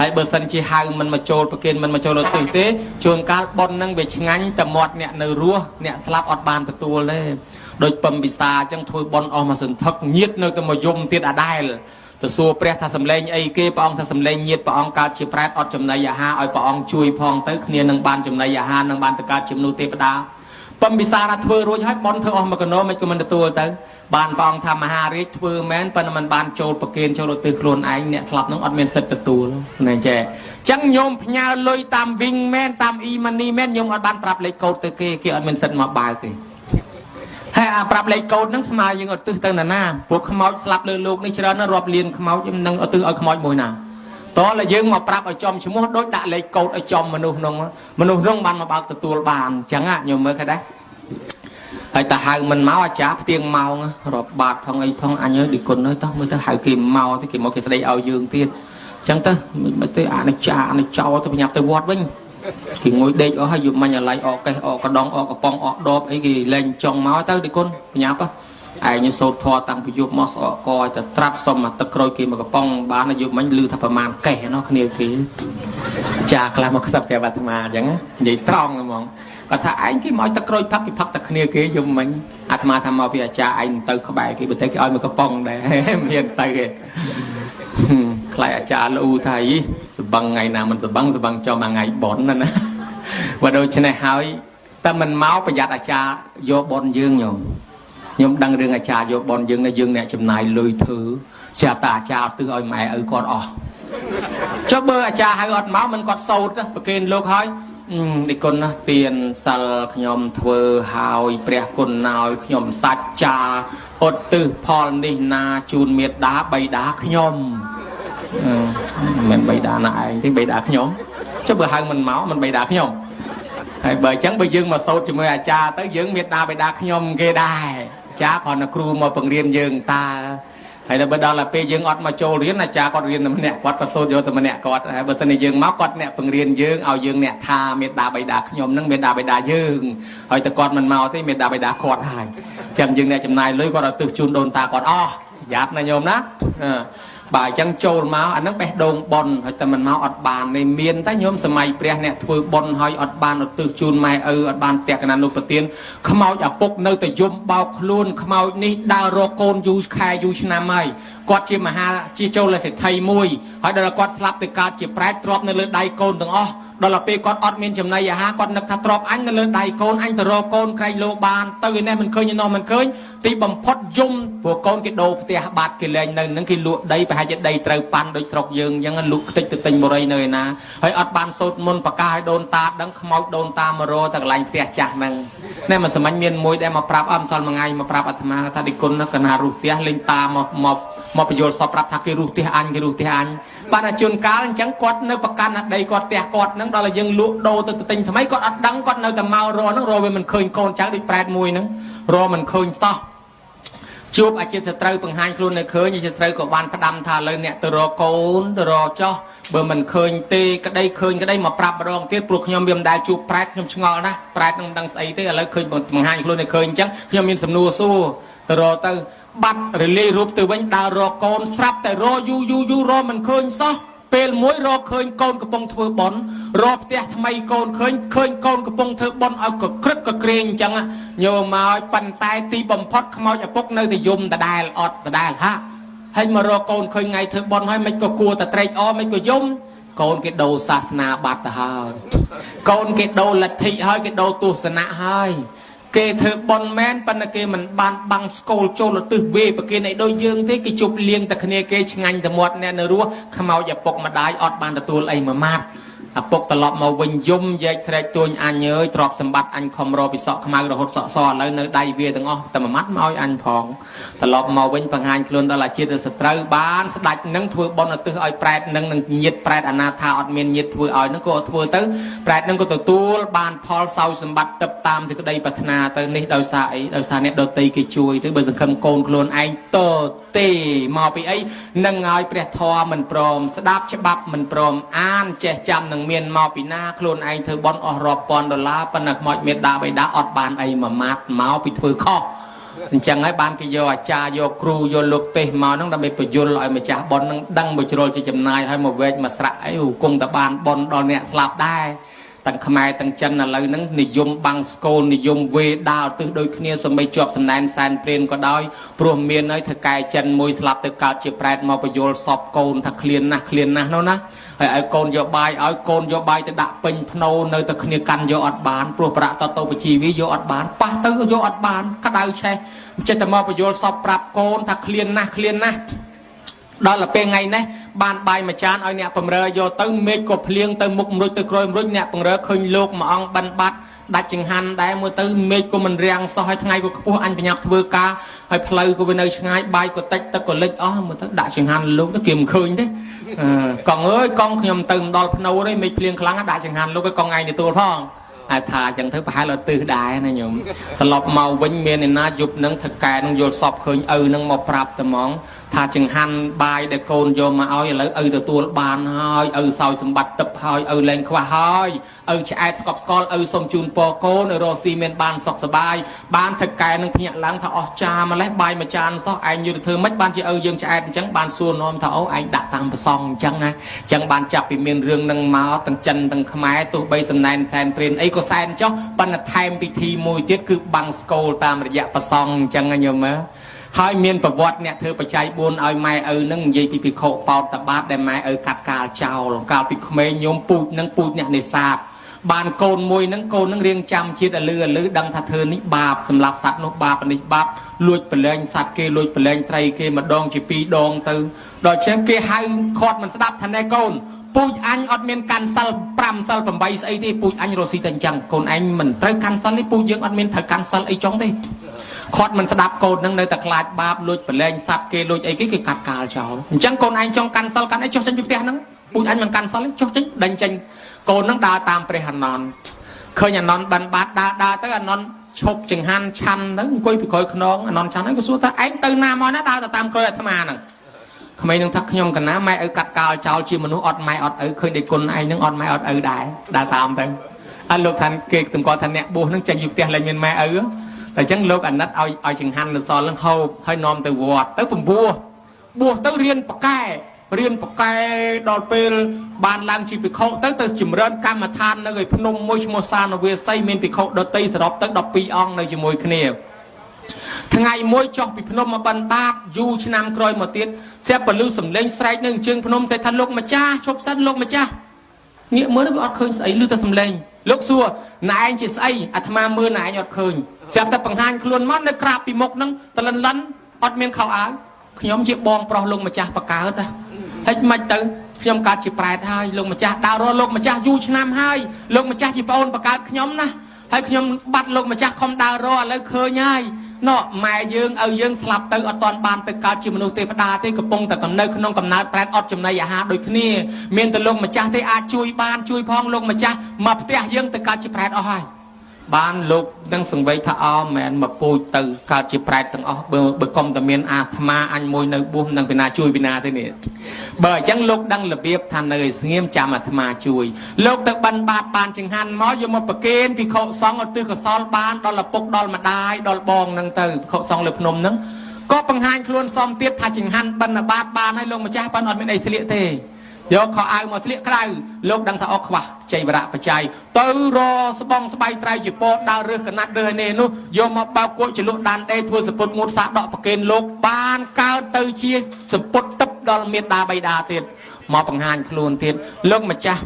[SPEAKER 1] ហើយបើសិនជាហៅមិនមកចូលប្រគេនមិនមកចូលឧទ្ទិសទេជួនកាលបុណ្យនឹងវាឆ្ងាញ់តែមាត់អ្នកនៅរស់អ្នកស្លាប់អត់បានទទួលទេដូចពឹមពិសាអញ្ចឹងធ្វើបុណ្យអស់មួយសន្ធឹកញាតនៅតែមកយំទៀតអាដែលទៅសួរព្រះថាសំឡេងអីគេព្រះអង្គថាសំឡេងញាតព្រះអង្គកើតជាប្រែតអត់ចំណីអាហារឲ្យព្រះអង្គជួយផងទៅគ្នានឹងបានចំណីអាហារនឹងបានទៅកើតជាមនុស្សទេវតាពឹមពិសាថាធ្វើរួចហើយបុណ្យធ្វើអស់មួយកណោមិនក៏មិនទទួលទៅបានព្រះអង្គថាមហារាជធ្វើមែនប៉ុន្តែមិនបានចូលប្រគេនចូលឧទ្ទិសខ្លួនឯងអ្នកស្លាប់នឹងអត់មានសិទ្ធិទទួលណែចេះចឹងញោមផ្ញើលុយតាមវិញមែនតាមអ៊ីម៉ានីមែនញោមអត់បានប្រាប់លេខកូដទៅគេគេអត់មានសិទ្ធិមកបើកទេហើយអាប្រាប់លេខកូដហ្នឹងស្មើយើងឧទ្ទិសទៅណាណាព្រោះខ្មោចស្លាប់លើលោកនេះច្រើនណាស់រាប់លានខ្មោចនឹងឧទ្ទិសឲ្យខ្មោចមួយណាតោះតែយើងមកប្រាប់ឲ្យចំឈ្មោះដូចដាក់លេខកូដឲ្យចំមនុស្សនោះមនុស្សនោះបានមកបើកទទួលបានអញ្ចឹងញោមមើលឃើញដែរហើយតើហៅមិនមកអាចារ្យផ្ទៀងម៉ោងរាប់បាតផងអីផងអញអើយឌីគុណអើយតោះមើលទៅហៅគេមកទៅគេមកគេស្ដីឲ្យយើងទៀតអញ្ចឹងទៅមិនទេអានេះចាអានេះចោលទៅប្រញាប់ទៅវត្តវិញគេងុយដេកអស់ហើយយប់មិញអាឡៃអកកេះអកកដងអកកំប៉ុងអកដបអីគេលែងចង់មកទៅឌីគុណប្រញាប់ឯងសូត្រធម៌តាំងពីយប់មកស្អកកឲ្យតែត្រាប់សុំមកទឹកក្រូចគេមកកំប៉ុងបានយប់មិញឮថាប្រមាណកេះណោះគ្នាគេចាខ្លះមកខ្សឹបគេអាត្មាអញ្ចឹងនិយាយត្រង់ហ្មងគាត់ថាឯងគេមកទឹកក្រូចផឹកគេផឹកតែគ្នាគេយំមិញអាត្មាថាមកពីអាចារ្យឯងទៅក្បែរគេបើទៅគេឲ្យមកកំប៉ុងដែរមានទៅគេ ខ្លាចអាចារ្យលូថាអីសបឹងថ្ងៃណាមិនសបឹងសបឹងចំមួយថ្ងៃបនណាណាបើដូច្នេះហើយតែមិនមកប្រយ័ត្នអាចារ្យយកបនយើងញោមខ្ញុំដឹងរឿងអាចារ្យយកបនយើងណាយើងអ្នកចំណាយលុយធ្វើស្រាប់តែអាចារ្យទិសឲ្យម៉ែឪគាត់អស់ចុះបើអាចារ្យហៅអត់មកមិនគាត់សោតប្រគេនលោកហើយនិគុណណាទានសិលខ្ញុំធ្វើហើយព្រះគុណណោយខ្ញុំសច្ចាឧទ្ទិសផលនេះណាជូនមេដាបៃតាខ្ញុំមិនបៃតាណាឯងទេបៃតាខ្ញុំចុះបើហៅមិនមកមិនបៃតាខ្ញុំហើយបើអញ្ចឹងបើយើងមកសោតជាមួយអាចារ្យទៅយើងមេដាបៃតាខ្ញុំគេដែរអាចារ្យគ្រាន់តែគ្រូមកបង្រៀនយើងតើហើយដល់បើដល់តែពេលយើងអត់មកចូលរៀនអាចារ្យគាត់រៀនតែម្នាក់គាត់ក៏សូត្រយកតែម្នាក់គាត់ហើយបើសិនជាយើងមកគាត់អ្នកបង្រៀនយើងឲ្យយើងអ្នកថាមេដាបៃតាខ្ញុំនឹងមេដាបៃតាយើងហើយតែគាត់មិនមកទេមេដាបៃតាគាត់ហើយអញ្ចឹងយើងអ្នកចំណាយលុយគាត់ឲ្យទិសជូនដូនតាគាត់អស់ប្រយ័ត្នណាញោមណាបាទអញ្ចឹងចូលមកអានឹងបេះដូងប៉ុនហើយតែមិនមកអត់បាននេះមានតែញោមសម័យព្រះអ្នកធ្វើប៉ុនហើយអត់បានឧទ្ទិសជូនម៉ែឪអត់បានតក្កណានុប្រទានខ្មោចឪពុកនៅតែយំបោកខ្លួនខ្មោចនេះដើររកកូនយូរខែយូរឆ្នាំហើយគាត់ជាមហាជាចូលសេដ្ឋីមួយហើយដល់គាត់ស្លាប់ទៅកើតជាប្រែតទ្របនៅលើដៃកូនទាំងអស់ដល់ពេលគាត់អត់មានចំណីអាហារគាត់នឹកថាទ្របអញនៅលើដៃកូនអញទៅរកកូនក្រែងលោបានទៅឯនេះមិនឃើញឯនោះមិនឃើញទីបំផុតយំព្រោះកូនគេដូរផ្ទះបាត់គេលែងនៅនឹងគេលក់ដីប្រហែលជាដីត្រូវប៉ាន់ដូចស្រុកយើងអញ្ចឹងលក់ខ្ទេចទៅទិញបរិយនៅឯណាហើយអត់បានសូត្រមន្តប្រកាសឲ្យដូនតាដឹងខ្មោចដូនតាមករតែកន្លែងផ្ទះចាស់ហ្នឹងណែមកសមញ្ញមានមួយដែលមកប្រាប់អមសិលមួយថ្ងៃមកប្រាប់អាត្មាថាឌីគុណកណារុះផ្ទះលេងតាមកមកមកបញ្យលសពប្រាប់ថាគេរុះផ្ទះអញគេរុះផ្ទះអញបាទជួនកាលអញ្ចឹងគាត់នៅប្រកាន់ដីគាត់ផ្ទះគាត់ហ្នឹងដល់តែយើងលក់ដូរទៅទិញថ្មីគាត់អត់ដឹងគាត់នៅតែមករហ្នឹងរវាមិនឃើញកូនចៅដូចប្រែតមួយហ្នឹងរមិនឃើញសោះជួបអាជីពសត្រូវបង្ហាញខ្លួននៅឃើញអាជីពត្រូវក៏បានផ្ដាំថាលើអ្នកទៅរកកូនទៅរកចោះបើមិនឃើញទេក្តីឃើញក្តីមកប្រាប់ម្ដងទៀតព្រោះខ្ញុំវាមិនដែលជួបប្រែតខ្ញុំឆ្ងល់ណាស់ប្រែតនឹងមិនដឹងស្អីទេឥឡូវឃើញបង្ហាញខ្លួននៅឃើញអញ្ចឹងខ្ញុំមានសំណួរសួរទៅរកទៅបាត់រលាយរូបទៅវិញដើររកកូនស្រាប់តែរកយូរយូរយូររកមិនឃើញសោះពេលមួយរកឃើញកូនកំពុងធ្វើបុណ្យរកផ្ទះថ្មីកូនឃើញឃើញកូនកំពុងធ្វើបុណ្យឲ្យកក្រឹកកក្រែងអញ្ចឹងញោមមកប៉ុន្តែទីបំផុតខ្មោចឪពុកនៅតែយំដដែលអត់ដដែលហាហើយមករកកូនឃើញថ្ងៃធ្វើបុណ្យហើយមិនក៏គួរតែត្រេកអរមិនក៏យំកូនគេដូរសាសនាបាត់ទៅហើយកូនគេដូរលទ្ធិហើយគេដូរទស្សនៈហើយគេធ្វើប៉ុនមែនប៉ុន្តែគេមិនបានបាំងស្គលចូលទិសវេប្រគេនអីដូចយើងទេគេជប់លៀងតែគ្នាគេឆ្ងាញ់តែមាត់អ្នកនៅរស់ខ្មោចឪពុកម្ដាយអត់បានទទួលអីមួយម៉ាត់ឪពុកត្រឡប់មកវិញយំយែកស្រែកទួញអញអើយទ្រព្យសម្បត្តិអញខំរកពីសក់ខ្មៅរហូតសក់សឥឡូវនៅដៃវាទាំងអស់តែមួយម៉ាត់មកឲ្យអញផងត្រឡប់មកវិញបង្ហាញខ្លួនដល់អាជាតិសត្រូវបានស្ដាច់នឹងធ្វើបុណ្យឧទ្ទិសឲ្យប្រែតនឹងនឹងញាតប្រែតអនាថាអត់មានញាតធ្វើឲ្យនឹងក៏ធ្វើទៅប្រែតនឹងក៏ទទួលបានផលសោយសម្បត្តិទឹកតាមសេចក្តីប្រាថ្នាទៅនេះដោយសារអីដោយសារអ្នកដតីគេជួយទៅបើសង្ឃឹមកូនខ្លួនឯងតទេមកពីអីនឹងឲ្យព្រះធម៌មិនព្រមស្ដាប់ច្បាប់មិនព្រមអានចេះចាំនឹងមានមកពីណាខ្លួនឯងធ្វើបុណ្យអស់រាប់ពាន់ដុល្លារប៉ុន្តែខ្មោចមេដាបៃតាអត់បានអីមួយម៉ាត់មកពីធ្វើខុសអញ្ចឹងហើយបានគេយកអាចារ្យយកគ្រូយកលោកទេសមកហ្នឹងដើម្បីបញ្យលឲ្យម្ចាស់បុណ្យហ្នឹងដឹងមួយជ្រុលជាចំណាយហើយមកវែកមកស្រាក់អីគង់តែបានបុណ្យដល់អ្នកស្លាប់ដែរទាំងខ្មែរទាំងចិនឥឡូវហ្នឹងនិយមបាំងស្គលនិយមវេដាលទិសដូចគ្នាសម្បីជាប់សំណែនសែនព្រានក៏ដោយព្រោះមានហើយធ្វើកែចិនមួយស្លាប់ទៅកើតជាប្រែតមកបញ្យលសពកូនថាឃ្លានណាស់ឃ្លានណាស់នោះណាហើយឲ្យកូនយកបាយឲ្យកូនយកបាយទៅដាក់ពេញភ្នោនៅតែគ្នាកាន់យកអត់បានព្រោះប្រាក់តតបជីវីយកអត់បានប៉ះទៅក៏យកអត់បានក្តៅឆេះចិត្តតែមកបញ្យលសពប្រាប់កូនថាឃ្លានណាស់ឃ្លានណាស់ដល់ទៅពេលថ្ងៃនេះបានបាយមួយចានឲ្យអ្នកបំរើយកទៅមេឃក៏ភ្លៀងទៅមុខមរុចទៅក្រោយមរុចអ្នកបំរើឃើញលោកមួយអង្គបិណ្ឌបាត់ដាច់ចង្ហាន់ដែរមើលទៅមេឃក៏មិនរាំងសោះហើយថ្ងៃក៏ខ្ពស់អញប្រញាប់ធ្វើការហើយផ្លូវក៏វានៅឆ្ងាយបាយក៏តិចទឹកក៏លិចអស់មើលទៅដាក់ចង្ហាន់លោកទៅគេមិនឃើញទេកង់អើយកង់ខ្ញុំទៅមិនដល់ភ្នោទេមេឃភ្លៀងខ្លាំងដាក់ចង្ហាន់លោកឲ្យកង់ឯងទទួលផងហើយថាអញ្ចឹងទៅប្រហែលអត់ទិសដែរណាញោមត្រឡប់មកវិញមានឯណាយប់នឹងថកែនឹងយល់សពឃើញឪនឹងមកប្រាប់តែហ្មងថាចង្ហាន់បាយដែលកូនយកមកឲ្យឥឡូវឪទទួលបានហើយឪសោយសម្បត្តិទឹកហើយឪលែងខ្វះហើយឪឆ្អែតស្កប់ស្កល់ឪសុំជូនពរកូនឲ្យរកស៊ីមានបានសុខសប្បាយបានថកែនឹងភ្ញាក់ឡើងថាអស់ចាម្លេះបាយមួយចានសោះឯងយល់ទៅធ្វើម៉េចបានជាឪយើងឆ្អែតអញ្ចឹងបានសួរនាំថាអូឯងដាក់តាមប្រសងអញ្ចឹងណាអញ្ចឹងបានចាប់ពីមានរឿងនឹងមកទាំងចិនទាំងខ្មែរទោះបីសំណែនសែនព្រានអីក៏សែនចុះប៉ុន្តែថែមពិធីមួយទៀតគឺបាំងស្គលតាមរយៈប្រសងអញ្ចឹងណាញោមមើល ហើយមានប្រវត្តិអ្នកធ្វើបច្ច័យ4ឲ្យម៉ែឪនឹងនិយាយពីភិក្ខុបោតតបាតដែលម៉ែឪកាត់កាលចោលកាលពីក្មេងញោមពូជនឹងពូជអ្នកនេសាទបានកូនមួយនឹងកូននឹងរៀងចាំជាតិអលឺអលឺដឹងថាធ្វើនេះបាបសម្រាប់សត្វនោះបាបនេះបាបលួចប្រលែងសត្វគេលួចប្រលែងត្រីគេម្ដងជាពីរដងទៅដល់ចឹងគេហៅខាត់មិនស្ដាប់ថាណែកូនពូជអញអត់មានកាន់សិល5សិល8ស្អីទេពូជអញរស់ស៊ីតែអញ្ចឹងកូនឯងមិនត្រូវកាន់សិលទេពូជយើងអត់មានត្រូវកាន់សិលអីចុងទេខាត់មិនស្ដាប់កូននឹងនៅតែខ្លាចបាបលួចប្រលែងសត្វគេលួចអីគេគេកាត់កាលចោលអញ្ចឹងកូនឯងចង់កាន់សិលកាន់អីចុះចេញពីផ្ទះហ្នឹងពូជអញមិនកាន់សិលទេចុះចេញដេញចេញកូននឹងដើរតាមព្រះអានន្ទឃើញអានន្ទបិណ្ឌបាតដើរដើរទៅអានន្ទឈប់ចង្ហាន់ឆាន់ទៅអង្គុយពីក្រោយខ្នងអានន្ទឆាន់ហ្នឹងក៏សួរថាឯងទៅណាមកណាដើរទៅតាមក្រោយអាត្មាហ្នឹងក្មេងនឹងថាខ្ញុំកណាម៉ែឪកាត់កាលចោលជាមនុស្សអត់ម៉ែអត់ឪឃើញដេកគុណឯងនឹងអត់ម៉ែអត់ឪដែរដើរតាមទៅហើយលោកថាគេតម្កល់ថាអ្នកបួសនឹងចេញពីផ្ទះលែងមានម៉ែឪតែអញ្ចឹងលោកអាណិតឲ្យឲ្យចង្ហាន់នៅសល់នឹងហូបហើយនាំទៅវត្តទៅពំពោះបួសទៅរៀនប៉កែរៀនប៉កែដល់ពេលបានឡើងជាភិក្ខុទៅទៅចម្រើនកម្មដ្ឋាននៅឯភ្នំមួយឈ្មោះសានវាសីមានភិក្ខុដតីសរុបទៅ12អង្គនៅជាមួយគ្នាថ្ងៃមួយចុះពីភ្នំមកបិណ្ឌបាតយូរឆ្នាំក្រោយមកទៀតស្រាប់ពលឺសំលេងស្រែកនៅជើងភ្នំស្អីថាលោកម្ចាស់ឈប់សិនលោកម្ចាស់ងាកមើលទៅវាអត់ឃើញស្អីឮតែសំលេងលោកសួរណែឯងជាស្អីអាត្មាមើលណែឯងអត់ឃើញស្រាប់តែបង្ហាញខ្លួនមកនៅក្រាបពីមុខហ្នឹងតលិនលិនអត់មានខោអាវខ្ញុំជាបងប្រុសលោកម្ចាស់បកើតណាហិចមិនទៅខ្ញុំកើតជាប្រែតហើយលោកម្ចាស់ដើររកលោកម្ចាស់យូរឆ្នាំហើយលោកម្ចាស់ជាប្អូនបកើតខ្ញុំណាហើយខ្ញុំបាត់លោកម្ចាស់ខំដើររកឥឡូវឃើញហើយណោះម៉ែយើងឪយើងស្លាប់ទៅអត់ទាន់បានទៅកើតជាមនុស្សទេវតាទេកំពុងតែកំនៅក្នុងកំណើតប្រែតអត់ចំណីអាហារដូចគ្នាមានតែលោកម្ចាស់ទេអាចជួយបានជួយផងលោកម្ចាស់មកផ្ទះយើងទៅកើតជាប្រែតអស់ហើយបានលោកនឹងសង្វេគថាអមែនមកពូជទៅកើតជាប្រែតទាំងអស់បើបើកុំតែមានអាត្មាអញមួយនៅបួសនឹងពីណាជួយពីណាទេនេះបើអញ្ចឹងលោកដឹងរបៀបថានៅឲ្យស្ងៀមចាំអាត្មាជួយលោកទៅបិណ្ឌបាតបានចង្ហាន់មកយកមកប្រគេនភិក្ខុសង្ឃឧទ្ទិសកុសលបានដល់ឪពុកដល់ម្ដាយដល់បងនឹងទៅភិក្ខុសង្ឃលើភ្នំហ្នឹងក៏បង្ហាញខ្លួនសមទៀតថាចង្ហាន់បិណ្ឌបាតបានហើយលោកម្ចាស់បានអត់មានអីស្លៀកទេយកខោអាវមកស្លៀកក្រៅលោកដឹងថាអស់ខ្វះចៃវរៈបច្ច័យទៅរស្បងស្បៃត្រៃជាពោដើររើសកណាត់រើសឯនេះនោះយកមកបោកគក់ចលុះដានដេធ្វើសពុតងូតសាដកប្រកេនលោកបានកើតទៅជាសពុតទឹកដល់មេដាបៃតាទៀតមកបង្ហាញខ្លួនទៀតលោកម្ចាស់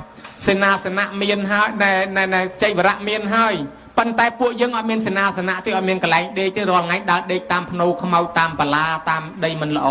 [SPEAKER 1] សេនាសនៈមានហើយណែចៃវរៈមានហើយប៉ុន្តែពួកយើងអត់មានសេនាសនៈទេអត់មានកន្លែងដេកទេរាល់ថ្ងៃដើរដេកតាមភ្នូខ្មៅតាមបលាតាមដីមិនល្អ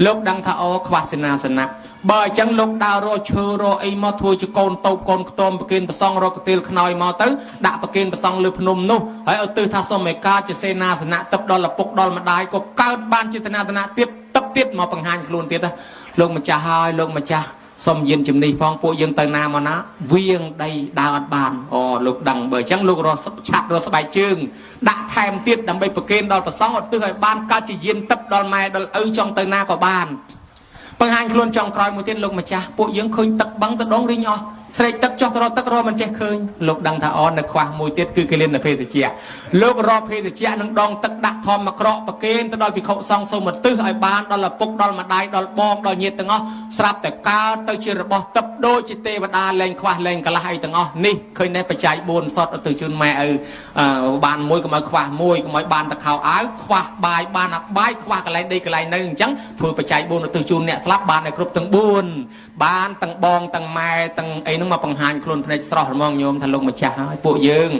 [SPEAKER 1] លោកដឹងថាអូខ្វះសេនាសនៈបើអញ្ចឹងលោកដើររកឈើរកអីមកធ្វើជាកូនតូបកូនខ្ទមប្រគេនប្រសងរកកទៀលខ្នើយមកទៅដាក់ប្រគេនប្រសងលើភ្នំនោះហើយឲ្យទិសថាសុំឲ្យកើតជាសេនាសនៈទឹកដល់ឪពុកដល់ម្ដាយក៏កើតបានជាសេនាសនៈទៀតទឹកទៀតមកបង្ហាញខ្លួនទៀតណាលោកម្ចាស់ហើយលោកម្ចាស់សុំយានជំនិះផងពួកយើងទៅណាមកណាវៀងដីដើរអត់បានអូលោកដឹងបើអញ្ចឹងលោករកឆាត់រកស្បែកជើងដាក់ថែមទៀតដើម្បីប្រគេនដល់ប្រសងឲ្យទិសឲ្យបានកើតជាយានទឹកដល់ម៉ែដល់ឪចង់ទៅណាក៏បានបង្ហាញខ្លួនចង់ក្រោយមួយទៀតលោកម្ចាស់ពួកយើងឃើញទឹកបឹងទៅដងរីងអស់ស្រែកទឹកចុះទៅរកទឹករកមិនចេះឃើញលោកដឹងថាអូនៅខ្វះមួយទៀតគឺគិលានភេសជ្ជៈលោករកភេសជ្ជៈនឹងដងទឹកដាក់ធម្មក្រកប្រគេនទៅដល់ភិក្ខុសង្ឃសូមឧទ្ទិសឲ្យបានដល់ឪពុកដល់ម្ដាយដល់បងដល់ញាតិទាំងអស់ស្រាប់តែកើតទៅជារបស់ទឹកដូចជាទេវតាលែងខ្វះលែងកន្លះអីទាំងអស់នេះឃើញតែបច្ច័យ4សតឧទ្ទិសជូនម៉ែឪបានមួយកុំឲ្យខ្វះមួយកុំឲ្យបានតខោអាវខ្វះបាយបានអាបាយខ្វះកន្លែងដីកន្លែងនៅអញ្ចឹងធ្វើបច្ច័យ4ឧទ្ទិសជូនអ្នកស្លាប់បានឲ្យគ្រប់ទាំង4បានទាំងបងទាំងម៉ែទាំងអីហ្នឹងមកបង្ហាញខ្លួនភ្នែកស្រស់ហ្មងញោមថាលោកម្ចាស់ហើយពួកយើង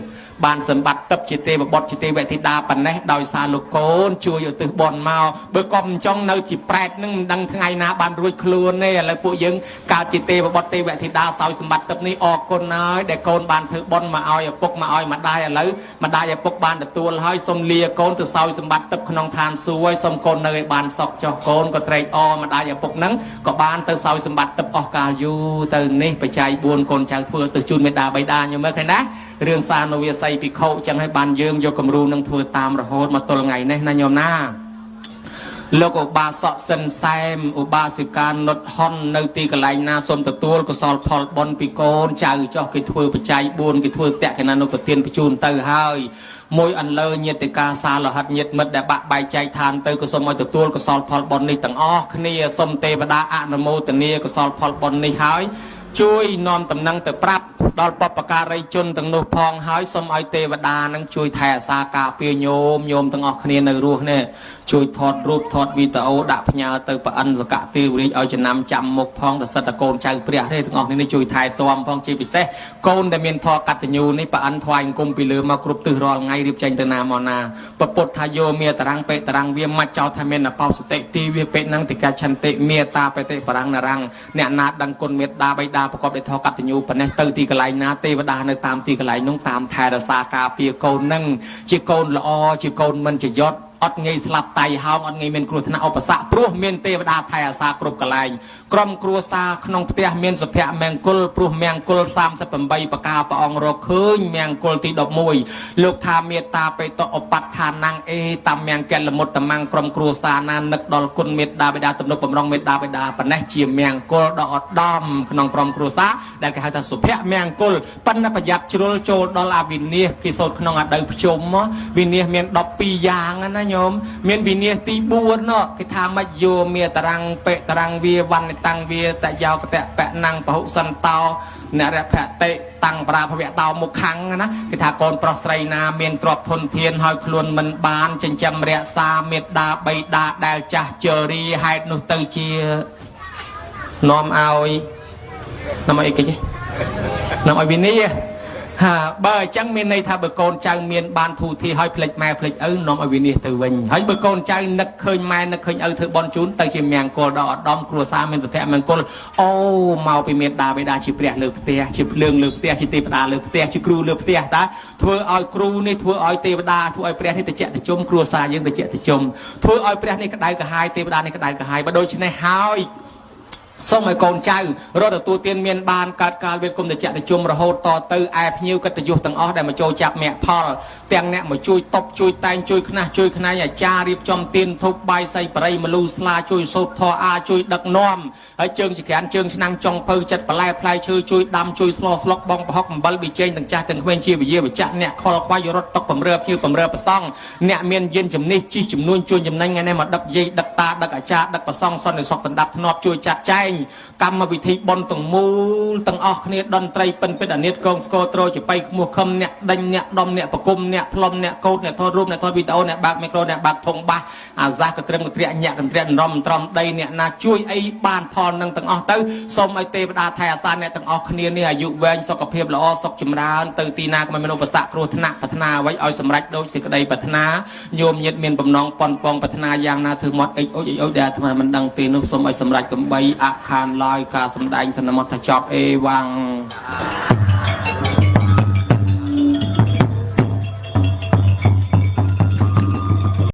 [SPEAKER 1] បានសម្បត្តិទឹកជាទេវបុត្រជាទេវធីតាប៉ុណ្ណេះដោយសារលោកកូនជួយឧទ្ទិសបុណ្យមកបើកុំចង់នៅជាប្រែតហ្នឹងមិនដឹងថ្ងៃណាបានរួចខ្លួនទេឥឡូវពួកយើងកើតជាទេវបុត្រទេវធីតាសោយសម្បត្តិទឹកនេះអរគុណហើយដែលកូនបានធ្វើបុណ្យមកឲ្យឪពុកមកឲ្យម្ដាយឥឡូវម្ដាយឪពុកបានទទួលហើយសូមលាកូនទៅសោយសម្បត្តិទឹកក្នុងឋានសួគ៌ហើយសូមកូននៅឲ្យបានសុខចុះកូនក៏ត្រេកអរម្ដាយឪពុកហ្នឹងក៏បានទៅសោយសម្បត្តិទឹកអស់កាលយូរទៅនេះបច្ច័យ4កូនចៅធ្វើទៅជូនមេដាបៃតាញោមមើលឃើញណារឿងសានុវាស័យភិក្ខុចឹងឲ្យបានយើងយកគំរូនឹងធ្វើតាមរហូតមកទល់ថ្ងៃនេះណាញោមណាលោកឧបាសកសិនសែមឧបាសិកានុតហុននៅទីកន្លែងណាសូមទទួលកុសលផលបុណ្យពីកូនចៅចោះគេធ្វើបច្ច័យ4គេធ្វើតក្កណានុប្រទានបញ្ជូនទៅហើយមួយអន្លើញាតិកាសាលោហិតញាតិមិត្តដែលបាក់បែកចែកឋានទៅក៏សូមឲ្យទទួលកុសលផលបុណ្យនេះទាំងអស់គ្នាសូមទេវតាអនុមោទនាកុសលផលបុណ្យនេះហើយ ជួយនាំតំណែងទៅប្រាប់ដល់បពការីជនទាំងនោះផងហើយសូមឲ្យទេវតានឹងជួយថែអាសាការពារញោមញោមទាំងអស់គ្នានៅរស់នេះជួយថតរូបថតវីដេអូដាក់ផ្ញើទៅប្រអិនសកទេវរាជឲ្យចំណាំចាំមុខផងតែសិតតកូនចៅព្រះទេទាំងអស់គ្នានេះជួយថែទាំផងជាពិសេសកូនដែលមានធម៌កតញ្ញូនេះប្រអិនថ្វាយអង្គមពីលើមកគ្រប់ទិសរាល់ថ្ងៃរៀបចេញទៅណាមកណាពពុទ្ធថាយោមេតរាំងបេតរាំងវាមច្ចោថាមានអបោសតិទីវាបេណੰតិកាឆន្តិមេតាបតិបរាំងនរាំងអ្នកណាដឹងគុណមេត្តាបិតាប្រកបដោយធម៌កតញ្ញូប៉ុណ្ណេះទៅទីកន្លែងណាទេវតានៅតាមទីកន្លែងនោះតាមថែរក្សាការពារកូននឹងជាកូនល្អជាកូនមិនជាយត់អត់ងាយស្លាប់តៃហោងអត់ងាយមានគ្រោះថ្នាក់ឧបសគ្គព្រោះមានទេវតាថែអាសាគ្រប់កន្លែងក្រុមគ្រួសារក្នុងផ្ទះមានសុភមង្គលព្រោះមង្គល38ប្រការព្រះអង្គរកឃើញមង្គលទី11លោកថាមេត្តាបេតុឧបដ្ឋានំអេតាមមង្គលមុតតមង្គក្រុមគ្រួសារណានឹកដល់គុណមេត្តាបិតាទំនុកបំរុងមេត្តាបិតាប៉ុណ្ណេះជាមង្គលដ៏ឧត្តមក្នុងក្រុមគ្រួសារដែលគេហៅថាសុភមង្គលប៉ុន្តែប្រយ័ត្នជ្រុលចូលដល់អវិនាសគេសូត្រក្នុងអដូវភ្ជុំវិនាសមាន12យ៉ាងណាញោមមានវិនាសទី4នោះគេថាមច្ចយោមេតរាំងបេតរាំងវាវណ្ណតាំងវាតយោកតៈបណੰពហុសន្តោនរភតិតាំងប្រាភវៈតោមុខੰណាគេថាកូនប្រុសស្រីណាមានទ្រព្យធនធានហើយខ្លួនមិនបានចិញ្ចឹមរក្សាមេត្តាបិតាដែលចាស់ជរាហេតុនោះទៅជានាំឲ្យនាំឲ្យអីគេចេះនាំឲ្យវិនាសហាបើអញ្ចឹងមានន័យថាបើកូនចៅមានបានធូធាឲ្យផ្លិចម៉ែផ្លិចឪនាំឲ្យវិនាសទៅវិញហើយបើកូនចៅនឹកឃើញម៉ែនឹកឃើញឪធ្វើបន់ជូនទៅជាមង្គលដ៏ឧត្តមគ្រួសារមានសុភមង្គលអូមកពីមេត្តាបិតាជាព្រះលើផ្ទះជាភ្លើងលើផ្ទះជាទេវតាលើផ្ទះជាគ្រូលើផ្ទះតាធ្វើឲ្យគ្រូនេះធ្វើឲ្យទេវតាធ្វើឲ្យព្រះនេះតិចតិជុំគ្រួសារយើងតិចតិជុំធ្វើឲ្យព្រះនេះក្តៅក្រហាយទេវតានេះក្តៅក្រហាយបើដូច្នេះហើយសូមឲ្យកូនចៅរត់ទទួលទានមានបានកើតកាលវេទគុំតិចតិជុំរហូតតទៅឯភ្ញៀវកិត្តិយសទាំងអស់ដែលមកចូលចាប់មគ្គផលទាំងអ្នកមកជួយតបជួយតែងជួយខ្នះជួយខ្នែងអាចារ្យរៀបចំទានធូបបាយសីបរិយមលូស្លាជួយសូត្រធម៌អាជួយដឹកនាំហើយជើងចក្រានជើងឆ្នាំងចុងភៅចិត្តបន្លែផ្លែឈើជួយដាំជួយស្លស្លុកបងប្រហុកអំបិលប៊ីចេងទាំងចាស់ទាំងក្មេងជាវិយាវិជ្ជៈអ្នកខលខ្វាយរត់តុកបំរើភ្ញៀវបំរើប្រសង់អ្នកមានយានជំនិះជិះជំនួញជួយចំណេញថ្ងៃនេះមកដឹកយាយដឹកតាដឹកអាចារ្យដឹកប្រសង់សន្តិសុខសន្តាប់ធ្នាប់ជួយចាត់ចែងកម្មវិធីបុណ្យទាំងមូលទាំងអស់គ្នាតន្ត្រីពិនពិតអានិតកងស្គរត្រជាបៃខ្មោះខឹមអ្នកដេញអ្នកដុំអ្នកប្រគុំអ្នកផ្លុំអ្នកកោតអ្នកថតរូបអ្នកថតវីដេអូអ្នកបើកមីក្រូអ្នកបើកធុងបាសអាសាសកត្រឹមកត្រាក់ញាក់កន្ត្រាក់រំត្រំដីអ្នកណាជួយអីបានផលនឹងទាំងអស់ទៅសូមឲ្យទេវតាថែអាសាអ្នកទាំងអស់គ្នានេះអាយុវែងសុខភាពល្អសុខចម្រើនទៅទីណាក៏មិនមានឧបសគ្គគ្រោះថ្នាក់ប្រាថ្នាអ្វីឲ្យសម្រេចដូចសេចក្តីប្រាថ្នាញោមញាតមានបំណងប៉ុនប៉ងប្រាថ្នាយ៉ាងណាធ្វើមាត់អិចអុចអិចអុចដែលអាត្មាមិនដឹងទេនោះសូមឲ្យសម្រេចកំបីអខានឡើយការសម្ដែងសន្មតថាចប់អេវ៉ាំង